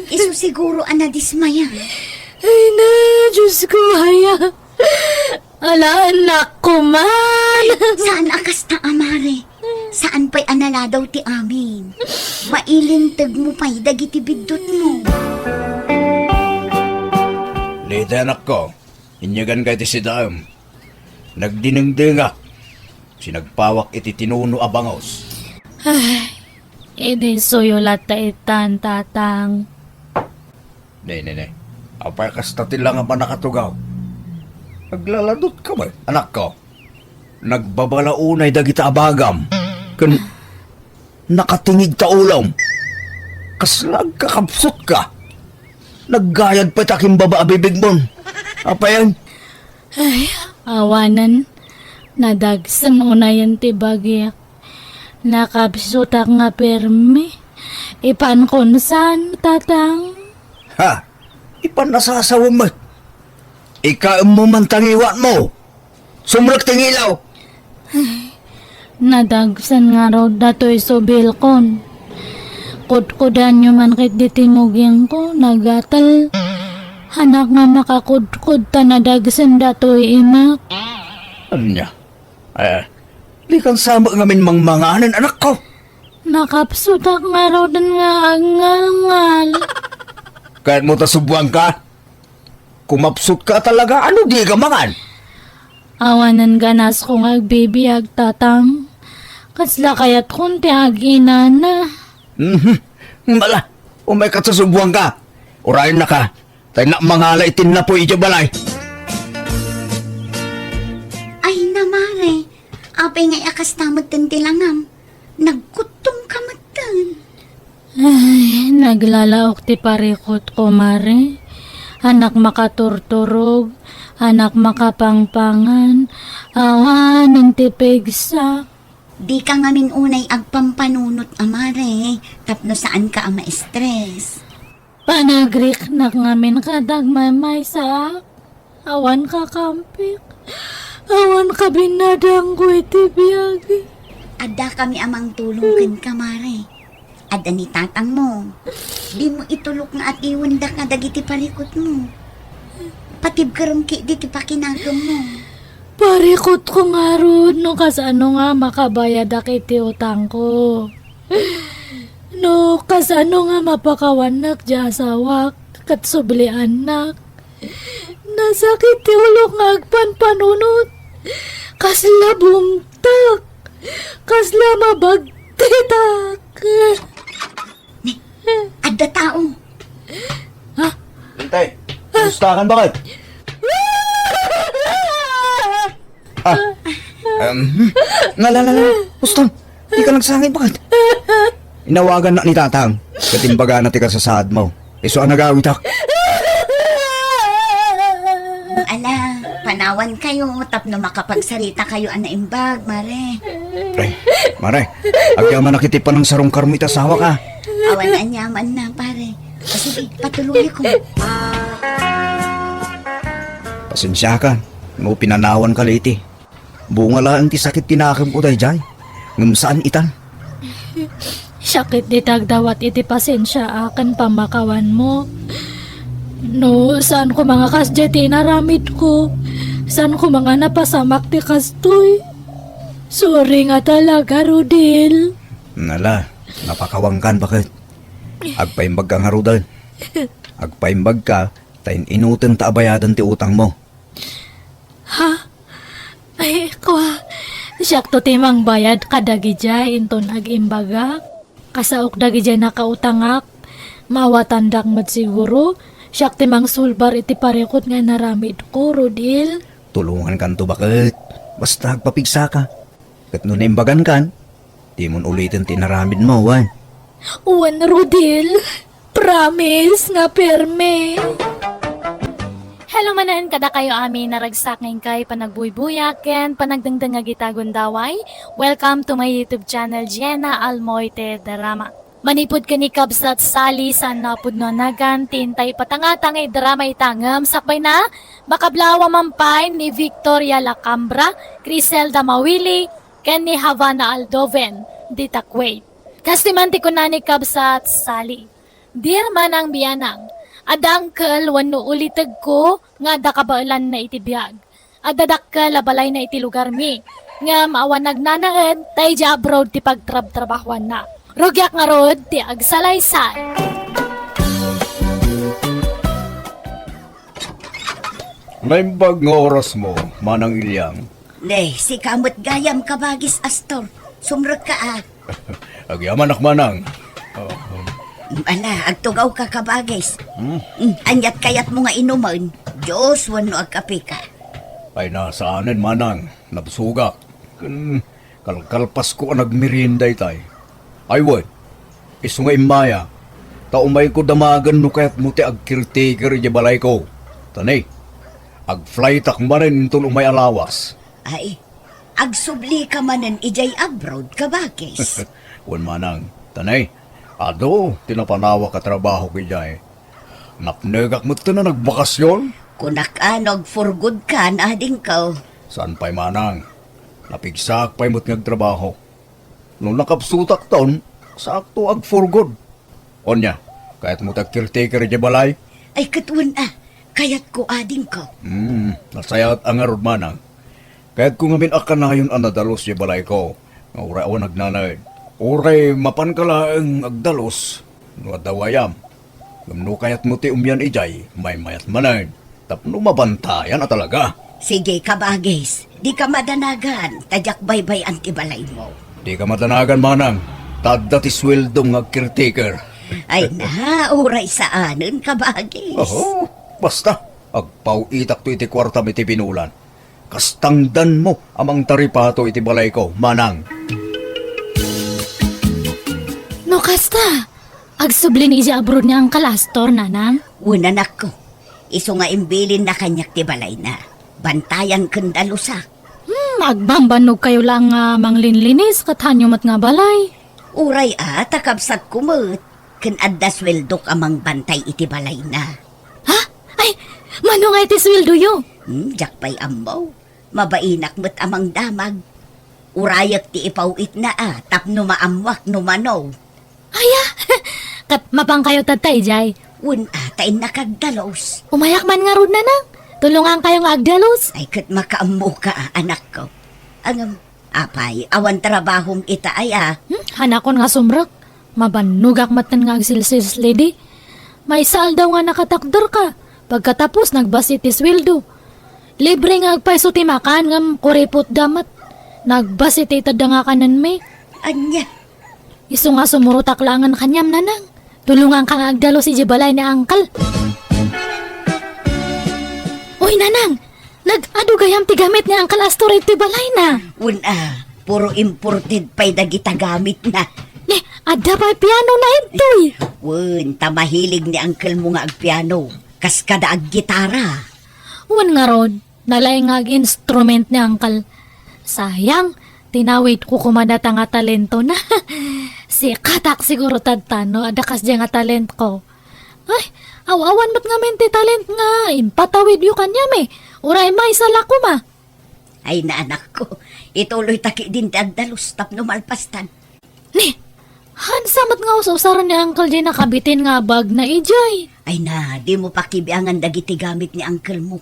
Isu siguro a nadismaya. Ay na, Diyos ko, aya. Ala, anak ko man. Saan a kasta a, Mare? Saan pay a naladaw ti amin? Mailinteg mo pay dagiti biddutmo. Leti, anakko, inyaganka iti sidaem. Nagdinengdengak. Sinagpawak iti tinuno a bangus. Ay, idi suyo latta itan, Tatang. Ne, ne, ne. Apay kasta ti langam a nakatugaw? Naglaladot ka man, anakko. Nagbabalaunay dagita a bagam. Ken nakatingig ta ulom. Kasla agkakabsut ka. Naggayad pay ta kimbaba a bibigmon. Apayen? Ay, awanen. Nadagsen unayen ti bagik. Nakabsutak nga permi. Ipankon saan, Tatang? Ha? Ipan nasasawem met. Ikaemmo man ta ngiwatmo. Sumrek ti ngilaw. Nadagsen ngarud datoy subilkon. Kudkudanyo man ket diti mugingko, nagatel. Anak nga makakudkod ta nadagsen datoy imak. Ania? Eh, dikan sa met ngamin mangmanganen, anakko. Nakabsutak ngaruden nga agngalngal. Kayatmo ta subuanka? Kumabsutka talaga, ano di ka mangan? Awanen ganasko nga agbibiag, Tatang. Kasla kayatkon ti aginana. Mhm. Mala, umayka ta subuanka. Urayennaka. Tay na mangala iti napuy iti balay. Ay, na, Mare. Apay nga kasta metten ti langam? Nagkuttong ka metten. Ay, naglalaok ti parikutko, Mare. Anak makaturturog, anak makapangpangan, awanen ti pigsa. Di ka ngamin unay agpampanunot a, Mare, tapno saan ka a ma-stress. Panagriknak ngamin ket agmaymaysaak. Awan kakampik. Awan kabinnadangko iti biag. Adda kami a mangtulong kenka, Mare. Adda ni tatangmo. Dimo itulok nga atiwendaka dagiti parikutmo. Patibkerem ketdi ti pakinakemmo. Parikutko ngarud no kasano nga makabayadak iti utangko. No kasano nga mapakawannak ti asawak ket subliannak. Nasakit ti ulok nga agpanpanunot. Kasla bumtak. Kasla mabagtitak. Ni, adda tao. Ha? Intay, kumusta kan bakit? Ah, um, nga, la, la, la. Puston, di ka nagsangit, bakit? Inawagan na ni Tatang. Katimbagana ti kasasaad mo. Isu a nagawitak. Ala, panawan kayo, tapno makapagsarita kayo a naimbag, Mare. Ay, Mare, agyamanak iti panangsarungkarmo iti asawak. Awan aniamanna, pare. O sige, patuloyko. Pasensiakan, no pinanawanka la iti. Bunga laeng ti sakit ti nakemko daydiay, ngem saan itan. Sakit dita agdawat iti pasensiaak ken pammakawanmo. No, saan koma nga kasdiay ti inaramidko. Saan koma nga napasamak ti kastoy. Sorry nga talaga, Rodel. Nala, napakawankan, bakit? Agpaimbagka ngaruden. Agpaimbagka, ta in-inutenta a bayadan ti utangmo. Ha? Ay, kua, siakto ti mangbayad kadagidiay inton agimbagak. Kasaok dagidiay nakautangak. Maawatandak met siguro. Siak ti mangsulbar iti parikut nga inaramidko, Rodel. Tulongankanto, bakit? Basta agpapigsaka. Ket no naimbagankan, dimon uliten ti inaramidmo, wen? Wen, Rodel. Promise nga permi. Hello manen kadakayo amin a ragsak nga inkay panagbuybuya ken panagdengdengngeg ita gundaway. Welcome to my YouTube channel, Jenna Almoite Drama. Manipud ken ni Kabsat Sally, saan a pudno a nagan ti intay ipatangtang nga idrama ita ngem sakbayna, makablaaw a mampay ni Victoria Lacambra, Criselda Mawili, ken ni Havana Aldoven, dita Kuwait. Kas ti man ti kuna ni Kabsat Sally, "Dear Manang Bianang, adda angkel wenno ulitegko nga adda kabaelanna iti biag. Adda dakkel a balayna iti lugarmi, ngem awan nagnanaed ta idiay abroad ti pagtrabtrabahuanna. Rugiak ngarud ti agsalaysay." Naimbag nga orasmo, Manang Ilyang. Ne, sika met gayam, kabagis Astor. Sumrekka, a. Agyamanak, manang. Oh. Ala, agtugawka, kabagis. Hmm? Mm, aniat kayatmo nga inumen? Juice wenno agkapeka? Ay, saanen, manang. Nabsogak. Ken kalkalpasko a nagmerienda itay. Ay, wen, isu nga immaya, ta umayko damagen no kayatmo ti agcaretaker idiay balayko. Ta ne, agflightak manen inton umay a lawas. Ay, agsublika manen idiay abroad, kabagis? Wen, manang. Ta ne, adu ti napanawak a trabahok idiay. Napnekak metten a nagbakasyon. Kunak a no ag-for good kan, adingko. Saan pay, manang. Napigsaak pay met nga agtrabaho. No nakabsutakton, saakto ag-for good. Ania, kayatmo ti agcaretaker idiay balay? Ay, ket wen a, kayatko, adingko. Hmm, nasayaat a ngarud, manang. Kayatko ngamin a kanayon a nadalus idiay balayko, nga uray awan agnanaed. Uray mapanka laeng agdalus, no adda gayam. Ngem no kayatmo ti umian idiay, maymayat manen, tapno mabantayan a talaga. Sige, kabagis, dika madanagan, ta diak baybay-an ti balaymo. Dika madanagan, manang, ta adda ti sueldom nga agcaretaker. Ay na, uray saanen, kabagis. Oho, basta, agpaw-itakto iti kuartam iti binulan. Kas tangdanmo a mangtaripato iti balayko, manang. No kasta, agsubli ni idiay abroad ni Uncle Astor, nanang? Wen, anakko. Isu nga imbilinna kaniak ti balayna. Bantayan ken dalusak. Hmm, agbambannog kayo lang nga manglinlinis ket haanyo met nga balay. Uray a, ta kabsatko met, ken adda sueldok a mangbantay iti balayna. Ha? Ay, mano nga iti sueldoyo? Hmm, diak pay ammo. Mabainak met a mangdamag. Urayek ti ipaw-itna a tapno maammuak no mano. Aya, ket mapankayo tatta idiay? Wen a, ta innak agdalus. Umayak man ngarud, nanang. Tulongankayo nga agdalus. Ay, ket makaammoka a, anakko. Ngem, apay, awan trabahom ita aya? Hmm, hanakon nga sumrek. Mabannogak metten nga agsilsilslidi. Maysa aldaw nga nakatakderka. Pagkatapos, nagbasi ti sueldo. Libre nga agpayso ti makan, ngem kuripotda met. Nagbasi ti itedda nga kanenmi. Ania? Isu nga sumurotak laengen kaniam, nanang. Tulonganka nga agdalus idiay balay ni Uncle. Uy, nanang! Nag-adu gayam ti gamit ni Uncle Astor iti balayna. Wen a, puro imported pay dagita gamitna. Ne, adda pay pianona intoy. Wen, ta mahilig ni uncle mo nga agpiano. Kas kada aggitara. Wen ngarud, nalaing nga ag-instrument ni Uncle. Sayang, tinawidko koma data nga talentona. Sikatak siguro tatta no adda kasdiay nga talentko. Ay, aw-awan met ngamin ti talent nga impatawidyo kaniam, eh. Uray maysa la koma. Ay, na, anakko, ituloyta ketdin ti agdalus tapno malpastan. Ni, haansa met nga us-usaren ni Uncle diay nakabitin nga bagna idiay? Ay na, dimo pakibiangan dagiti gamit ni uncle mo.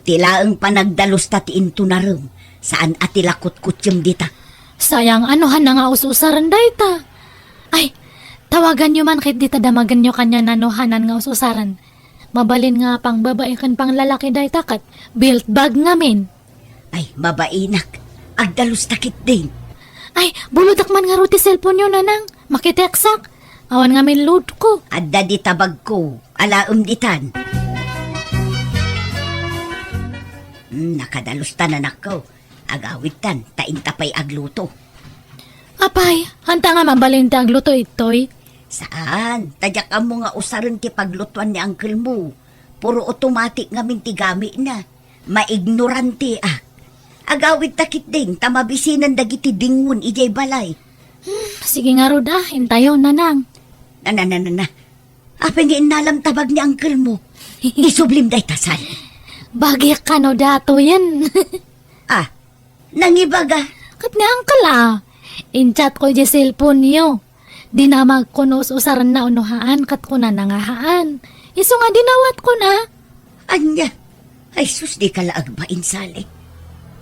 Ti laeng panagdalusta ti intunarem, saan a ti la kutkutsem dita. Sayang, anohanna nga us-usaren dayta? Ay, tawaganyo man ketdi ta damagenyo kaniana no haanna nga us-usaren. Mabalin nga pangbabai ken panglalaki dayta ket belt bag ngamin. Ay, mabainak. Agdalusta ketdin. Ay, bulodak man ngarud ti cellphone-yo, nanang. Makitekstak. Awan ngamin load-ko. Adda dita bagko. Alaem ditan. Hmm, nakadalusta, anakko. Agawidtan, ta inta pay agluto. Apay, haanta nga mabalin ti agluto, ittoy? Saan, ta diak ammo nga usaren ti paglutoan ni uncle mo. Puro automatic ngamin ti gamitna. Maignoranteak. Agawidta ketdin ta mabisinen dagiti dingon idiay balay. Hmm, sige ngarud a, intayo, nanang. Na, na, na, na, na. Apay nga innalam ta bag ni uncle mo? Isublim dayta, Sal. Bagik kano datoyen. Ah, nangibaga. Ket ni uncle a. In-chat-ko idiay cellphone-yo. Dinamagko no us-usarenna wenno haan, ket kunana nga haan. Isu nga dinawatko na. Ania? Ay sus, dika la agbain, Sally.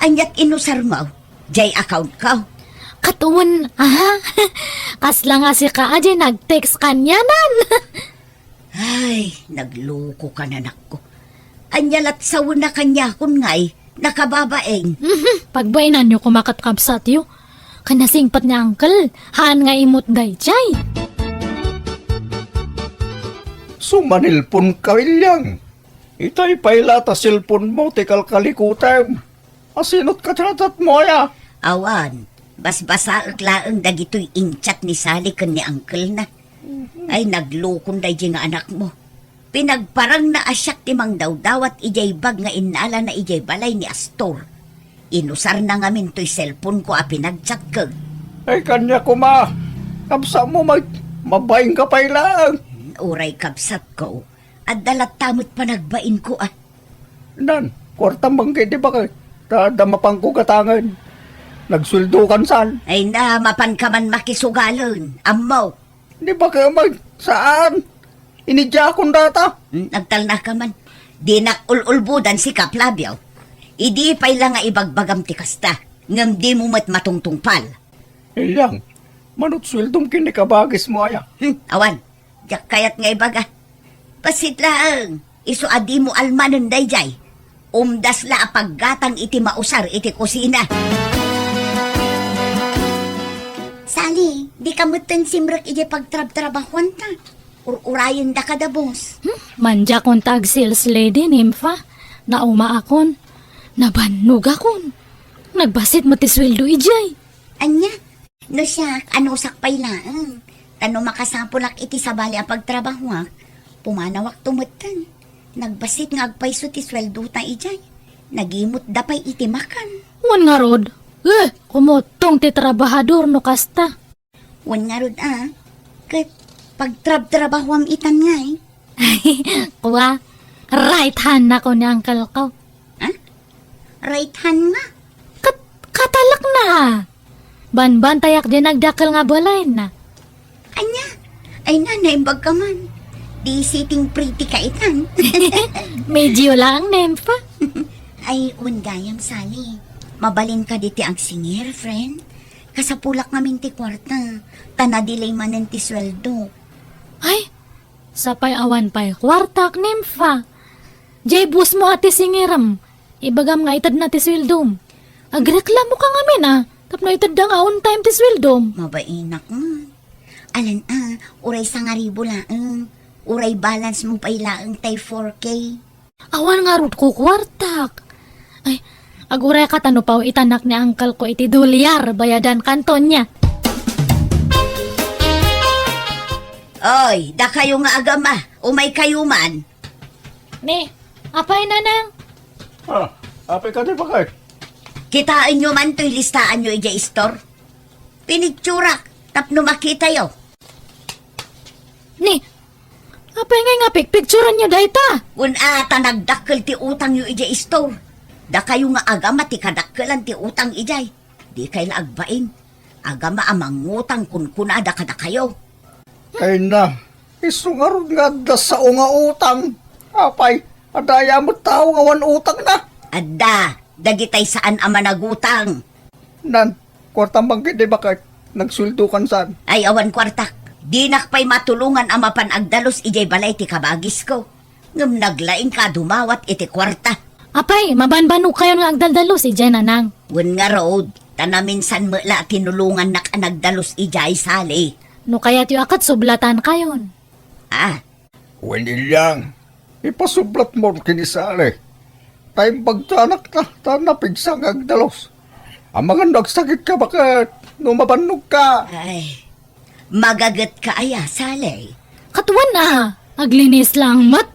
Aniat inusarmo? Diay account-ko? Ket wen, aha? Kasla nga sika a diay nag-text kanianan. Ay, naglukokan, anakko. Ania lat sawen a kaniakon ngay, nakababain. Mhm, pagbainanyo koma ket kabsatyo. Ken nasingpet ni Uncle, haan nga imut daydiay. Sumanilpon ka, Ilyang. Itay pay la ta cellphone mo ti kalkalikutem. Asinot ka chat-chat mo, aya? Awan, basbasaek laeng dagitoy in-chat ni Sally ken ni uncle-na. Ay, naglukon daydi nga anakmo. Pinagparangna a siak ti mangdawdawat idiay bag nga innalana idiay balay ni Astor. Inusarna ngamin toy cellphone-ko a pinagchat-ko. Ay, kaniak koma. Kabsatmo, mag-, mabain ka pay laeng. Uray kabsatko, adda latta met panagbainko, a. Nan, kuartam man ket di baket. Ta adda mapanko gatangen. Nagsueldokan san. Ay na, mapanka man makisugalen. Ammok. Di baket met, saan? Inidiakon data. Hmm, nagtalnaka man. Dinak ul-ulbodan si Kap Labio. Idi pay la nga ibagbagam ti kasta, ngem dimo met matungtungpal. Ilyang, manut sueldom ken ni kabagismo aya. Hmm, awan. Diak kayat nga ibaga. Bassit laeng, isu a dimo almanen daydiay. Umdas la a paggatang iti mausar iti kusina. Sally, dika metten simrek idiay pagtrabtrabahuanta. Ur-urayendaka da, boss. Hmm, mandiakon ta ag-sales lady, Nympha. Naumaakon. Nabannogakon. Nagbassit met ti sueldo idiay. Ania? No siak, anusak pay laeng. Ta no makasapulak iti sabali a pagtrabahuak, pumanawakto metten. Nagbassit nga agpayso ti sueldota idiay. Nagimutda pay iti makan. Wen ngarud, eh, kumutong ti trabahador no kasta. Wen ngarud a, ket pagtrabtrabahuam itan ngay. Kua, right hand nako ni uncle ko. Ha? Right hand nga? Kat-, katalakna. Banbantayak di nagdakkel nga balayna. Ania? Ay na, naimbag ka man. Di sitting pretty ka itan. Medyo lang, Nympha. Ay, wen gayam, Sally. Mabalin ka diti agsingir, friend. Kasapulak ngamin ti kuarta. Ta na-delay manen ti sueldo. Ay, sapay awan pay kuartak, Nympha. Jay boss mo a ti singirem. Ibagam nga itedna ti sueldom. Agreklamo ka ngamin a, tapno itedda nga on time ti sueldom. Mabainak man. Alan a, uray sangaribu laeng. Uray balance mo pay laeng tay four K. Awan ngarud kukuartak. Ay, aguray ka ta no pao itanak ni uncle ko iti dolyar, bayadan kanton niya. Oy, dakayo nga agama, umay kayo man. Ni, apay, Nanang? Ah, apay ka di bakay? Kitaenyo man toy listaanyo idiay istor. Pinicturak tapno makitayo. Ni, apay ngay nga pikpikturanyo dayta? Wen a, ta nagdakkel ti utangyo idiay istor. Dakayo nga agama ti kadakkelan ti utang idiay. Dikay la agbain. Agama a mangutang kunkunada kadakayo. Ay na, isu ngarud nga adda sao nga utang. Apay, adda aya met tao nga awan utangna? Adda, dagitay saan a managutang. Nan, kuartam man ket di baket, nagsueldokan san. Ay, awan kuartak. Dinak pay matulongan a mapan agdalus idiay balay ti kabagisko. Ngem naglaingka a dumawat iti kuarta. Apay, mabanbanogkayon nga agdaldalus idiay, Nanang? Wen ngarud, ta naminsan met la a tinulongannak a nagdalus idiay, Sally. No kayatyo a ket sublatankayon. Ah. Wen, Ilyang, ipasublatmo ken ni Sally. Ta imbag ti anakta, ta napigsa nga agdalus. Amangan no agsakitka baket, no mabannogka. Ay, magagetka aya, Sally? Ket wen a, aglinis lang met.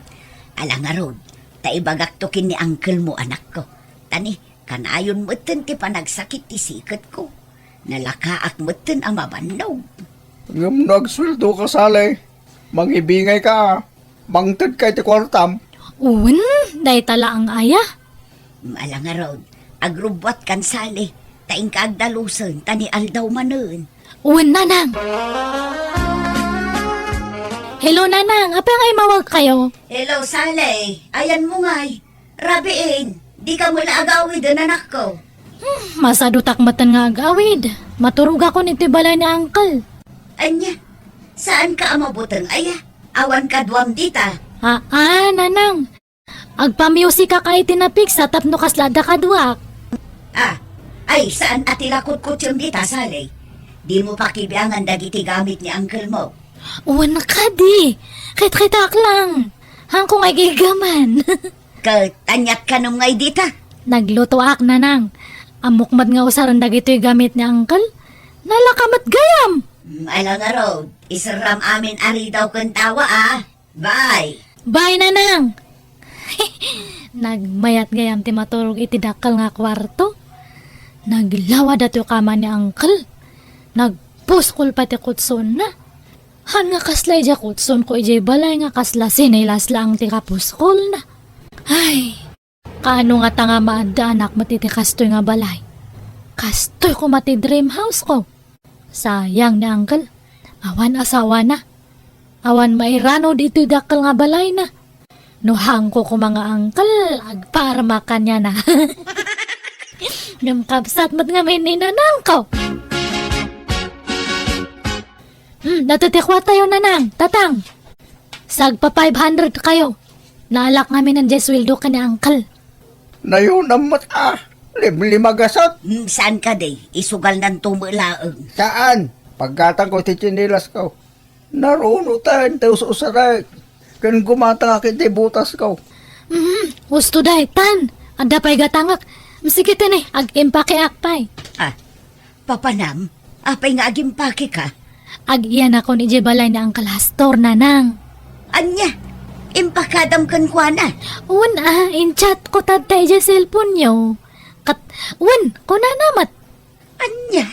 Ala ngarud, ta ibagakto ken ni uncle mo, anakko. Ta ni, kanayon metten ti panagsakit ti siketko. Nalakaak metten a mabannog. Ngem no agsueldoka, Sally, mangibingayka, mangtedka iti kuartam. Wen, dayta laeng aya. Ala ngarud, agrubbuatkan, Sally, ta inka agdalusen, ta ni aldaw manen. Wen, Nanang. Hello, Nanang. Apay nga immawagkayo? Hello, Sally. Ayanmo ngay. Rabiin, dika met la agawiden, anakko. Hmm, masadutak metten nga agawid. Maturogakon iti balay ni uncle. Ania? Saanka a mabuteng aya? Awan kaduam dita? Aa, Nanang. Agpamusikak iti napigsa tapno kasla adda kaduak. Ah, Ay, saan a ti la kutkutsem dita, Sally? Dimo pakibiangan dagiti gamit ni uncle mo. Wen kadi, kitkitaak lang. Haanko nga igaygaman. Ket aniat kanem ngay dita? Naglutoak, nanang. Ammok met nga usaren dagitoy gamit ni uncle. Nalaka met gayam. Mm, ala ngarud, iserram amin a ridaw ken tawa, a. Bye. Bye, nanang. Nagmayat gayam ti maturog iti dakkel nga kuarto. Naglawa datoy kama ni uncle. Nagpuskol pay ti kutsonna. Haan nga kasla idiay kutsonko idiay balay nga kasla sinelas laeng ti kapuskolna. Ay, kaano ngata nga maaddaanak met iti kastoy nga balay? Kastoy koma ti dream house ko. Sayang ni uncle. Awan asawana. Awan mairano ditoy dakkel nga balayna. No haanko koma nga uncle, agparmak kaniana. Ngem kabsat met ngamin ni nanangko. Hmm, datoy ti kuartayo, nanang, tatang. Sagpa five hundred kayo. Naalak ngamin diay sueldo ken ni uncle. Nayonam met a. Limlimagasat. Hmm, saan kadi? Isugalnanto met laeng. Saan? Paggatangko ti tsinelas ko. Narunoten ti us-usarek ken gumatangak iti butas ko. Mm, usto daytan. Adda pay gatangak. Sige tini, ag-impakeak pay. Ah, papanam, apay nga ag-impake ka? Ag-iyanakon idiay balay ni Uncle Astor, nanang. Ania, impakadam kenkuana? Wen a, in-chat ko tatta idiay cellphone-yo. Ket, wen, kunana met. Ania?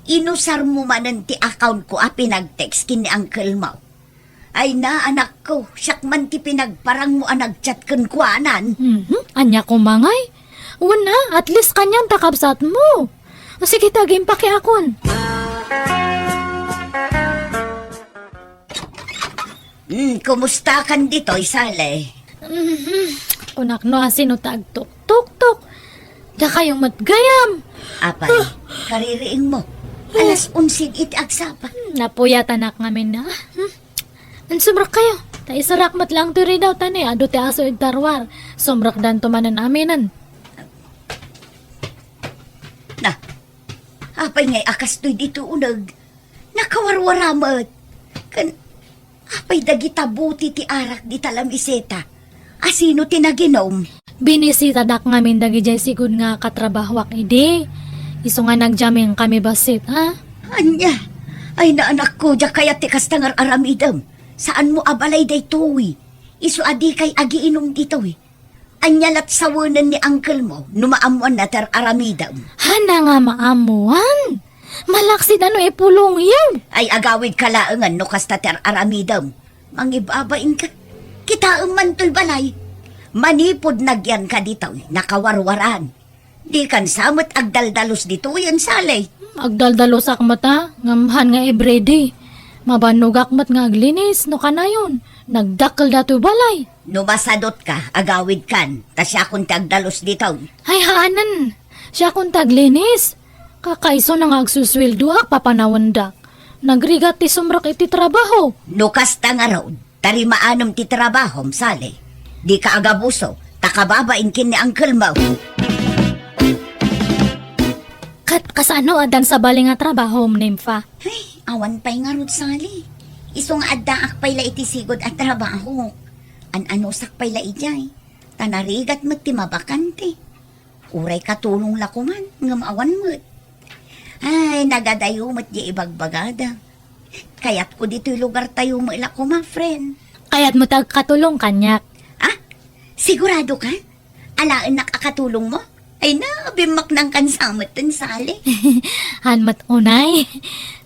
Inusarmo manen ti account ko a pinag-text ken ni uncle mo? Ay na, anakko, siak man ti pinagparangmo a nag-chat kenkuanan. Mhm. Ania koma ngay? Wen a, at least kanian ta kabsatmo. Sige ta, ag-impakeakon. Hmm, kumustakan ditoy, Sally? Mhm. Kunak no asino ta agtuktuktok. Dakayo met gayam. Apay, kaririingmo. Alas onse iti agsapa. Hmm, napuyatanak ngamin a. Hmm. Sumrekkayo. Ta iserak met laeng toy ridaw ta ni adu ti aso iti arwar. Sumrekdanto manen aminen. Na, apay ngay a kastoy ditoy uneg? Nakawarwara met. Ken, apay dagita buti ti arak dita lamiseta? Asino ti naginom? Binisitadak ngamin dagidiay sigud nga katrabahoak idi. Isu nga nagjamming kami bassit, a? Ania? Ay, naanakko, diak kayat ti kasta nga ar-aramidem. Saanmo a balay daytoy. Isu a dikay agiinum ditoy. Ania lat sawenen ni uncle mo no maammoanna ti ar-aramidem? Haan nga maammoan? Malaksid a no ipulongyo. Ay, agawidka laengen no kasta ti ar-aramidem. Mangibabainka. Kitaem man toy balay. Manipud nagyanka ditoy, nakawarwaran. Dikan sa met agdaldalus ditoyen, Sally. Agdaldalusak met a, ngem haan nga everyday. Mabannogak met nga aglinis, no kanayon. Nagdakkel datoy balay. No masadutka, agawidkan, ta siakon ti agdalus ditoy. Ay, haanen. Siakon ti aglinis. Kakaisuna nga agsusueldoak, papanawendak. Nagrigat ti sumrek iti trabaho. No kasta ngarud, tarimaanam ti trabahom, Sally. Dika agabuso, ta kababain ken ni uncle mo. Ket kasano a addan sabali nga trabahom, Nympha? Ay, awan pay ngarud, Sally. Isu nga addaak pay la iti sigud a trabaho. An-anusak pay la idiay. Ta narigat met ti mabakante. Uray katulong la koman, ngem awan met. Ay, nagadayo met diay ibagbagada. Kayatko ditoy lugartayo met la koma, friend. Kayatmo ti agkatulong kaniak? Ah? Sigurado ka? Alaennak a katulongmo? Ay na, bimmaknangkan sa met ten, Sally. Haan met unay.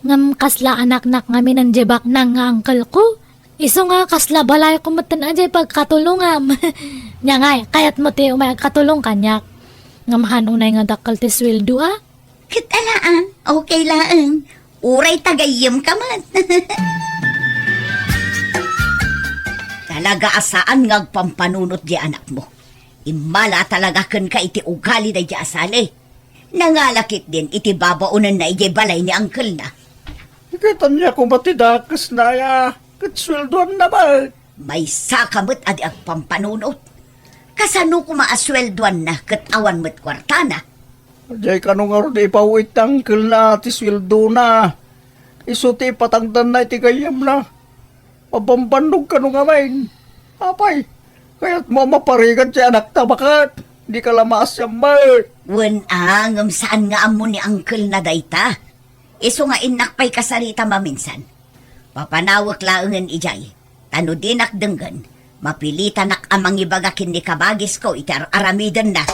Ngem kasla anaknak ngamin diay baknang nga uncle ko. Isu nga kasla balayko met ten a diay pagkatulongam. Nia ngay, kayatmo ti umay agkatulong kaniak? Ngem haan unay nga dakkel ti sueldo a. Ket ala, ah, okay laeng. Uray tagayyemka met. Talaga a saan nga agpampanunot diay anakmo. Immala talaga kenka iti ugali daydiay a Sally. Nangala ketdin iti babaonenna idiay balay ni uncle-na. Ket ania koma ti dakesna aya ket sueldoanna met? Maysaka met a di agpampanunot. Kasano koma a sueldoanna ket awan met kuartana? Diay kano ngarud ipawit ti angkelna ti sueldona. Isu ti ipatangdanna iti gayyemna. Mabambannog kano ngamin. Apay, kayatmo a maparigat ti anakta baket? Dika la maasiammet. Wen a, ngem saan nga ammo ni angkelna dayta. Isu nga innak pay kasarita maminsan. Papanawek laengen idiay, ta no dinak denggen, mapilitanak a mangibaga ken ni kabagisko iti ar-aramidenna.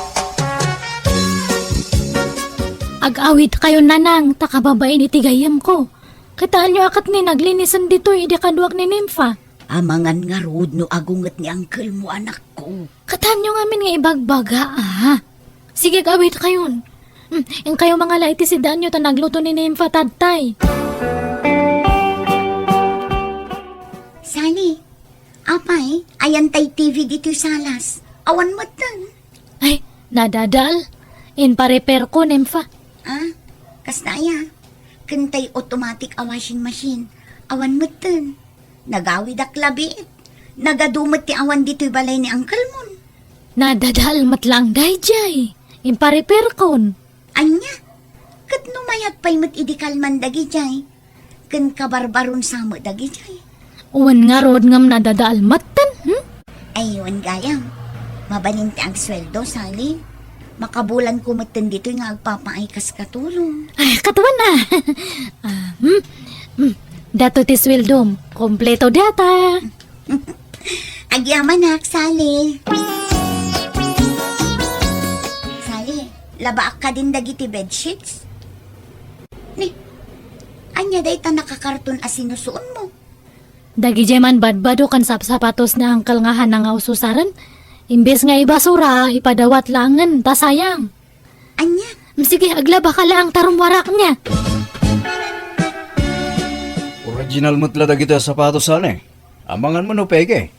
Ag-awidkayon, nanang, ta kababain iti gayyemko. Kitaenyo a ket ni naglinisen ditoy idi kaduak ni Nympha. Amangan ngarud no agunget ni angkelmo, anakko. Kitaenyo ngamin nga ibagbaga, a. Sige, ag-awidkayon. Hmm, inkayo mangala iti sidaanyo ta nagluto ni Nympha tatay. Sally, apay, ayan tay T V ditoy salas. Awan metten. Ay, nadadaal. Inparepairko, Nympha. Ah, kasta aya. Ken tay automatic a washing machine. Awan metten. Nagawidak labiit. Nagadu met ti awan ditoy balay ni angkelmon. Nadadaal met laeng daydiay. Inparepairkon. Ania? Ket no mayat pay met idi kalman dagidiay, ken kabarbaron sa met dagidiay. Wen ngarud ngem nadadaal metten, hmm? Ay, wen gayam. Mabalin ti agsueldo, Sally. Makabulanko metten ditoy nga agpapaay kas katulong. Ay, katuan a. Ah, hmm? Hmm. Datoy ti sueldom. Kompleto data. Agyamanak, Sally. Sally, labaak kadin dagiti bedsheets? Ni, ania dayta nakakarton a sinusuonmo? Dagidiay man badbado ken sapsapatos ni Uncle nga haanna nga ususaren, imbes nga ibasura, ipadawat laengen, ta sayang. Ania? Sige, aglabaka laeng ta rummuarak nia. Original met la dagiti sapatos, Sally. Amangan mo no peke.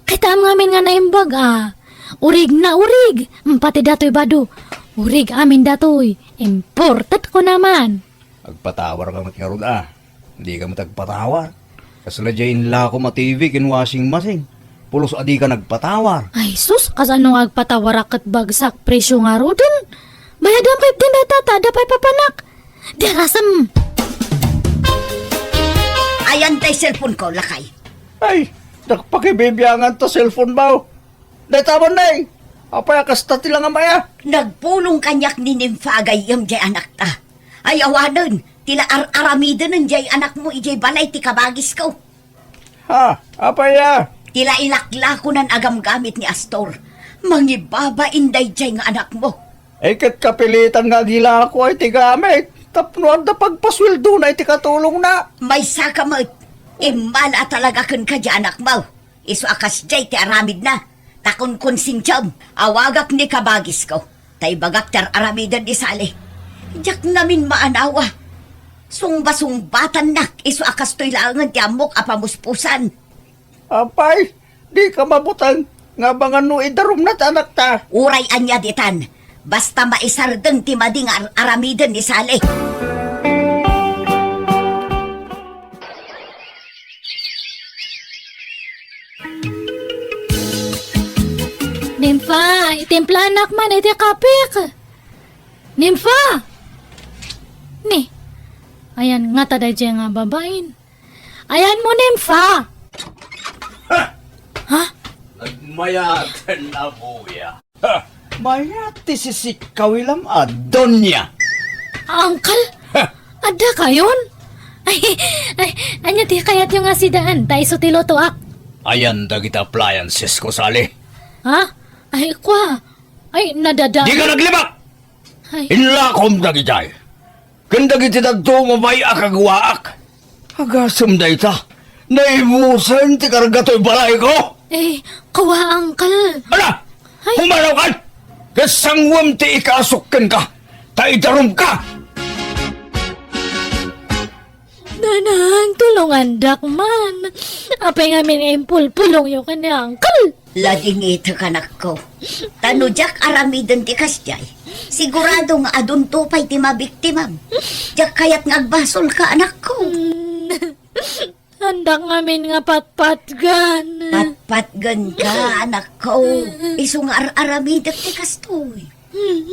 Kitaem ngamin nga naimbag a. Urig na urig. Pati datoy bado. Urig amin datoy. Imported ko naman. Agpatawar ka met ngarud a. Di ka met agpatawar. Kasla diay inlakom a T V ken washing machine. Pulos a di ka nagpatawar. Ay sus, kasano nga agpatawarak ket bagsak presyo ngaruden? Bayadam kay dinata ta adda pay papanak. Darasem. Ayan tay cellphone ko, lakay. Ay, nagpakibibiangan ta cellphone mo. Dayta man, nay. Apay a kasta ti langamaya? Nagpulong kaniak ni Nympha a gayyem diay anakta. Ay awanen, ti la ar-aramidenen diay anakmo idiay balay ti kabagisko. Ha? Apay a? Ti la ilaklakonan a gamgamit ni Astor. Mangibabain daydiay nga anakmo. Ay, ket kapilitan nga agilako ay ti gamit tapno adda pagpasueldona iti katulongna. Maysaka met. Immala a talaga kenka diay anakmo. Isu a kasdiay ti aramidna, ta kunkonsensiam, awagak ni kabagisko, ta ibagak ti ar-aramiden ni Sally. Diak ngamin maanawa. Sungbasungbatannak isu a kastoy laengen ti ammok a pamuspusan. Apay, dika mabuteng nga abangan no idarumna ti anakta. Uray ania ditan, basta maisardeng ti madi nga ar-aramiden ni Sally. Nympha, itimplanak man iti kapik. Nympha! Ni, ayan ngata daydiay nga babain. Ayan mo, Nympha! Ha? Ha? Nagmayaten a buya. Ha! Mayat ti sisikkawilam a donya. Uncle? Ha! Adda kayon? Ay, ay, ania ti kayatyo nga sidaan? Ta isu ti lutoak. Ayan dagiti appliances ko, Sally. Ha? Ay, kwa. Ay, nadada. Di ka naglibak! Ay. Inlakom dagidiay. Ken dagiti dadduma pay a kaguaak. Agasem dayta. Naibusen ti karga toy balayko. Eh, kawa, Uncle. Ala! Ay. Pumanaw kan! Ket sanguem ti ikasuk kenka, ta idarumka! Nanang, tulongandak man. Apay ngamin nga impulpulongyo ken ni Uncle? Ladingitek, anakko. Ta no diak aramiden ti kasdiay, sigurado nga adunto pay ti mabiktimam. Diak kayat nga agbasolka, anakko. Mm. Andak ngamin nga patpatgen. Patpatgenka, anakko. Isu nga ar-aramidek ti kastoy.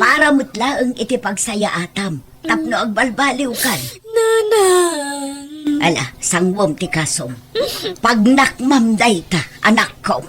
Para met laeng iti pagsayaatam tapno agbalbaliwkan. Nanang. Ala, sanguem ti kasom. Pagnakmam dayta, anakko.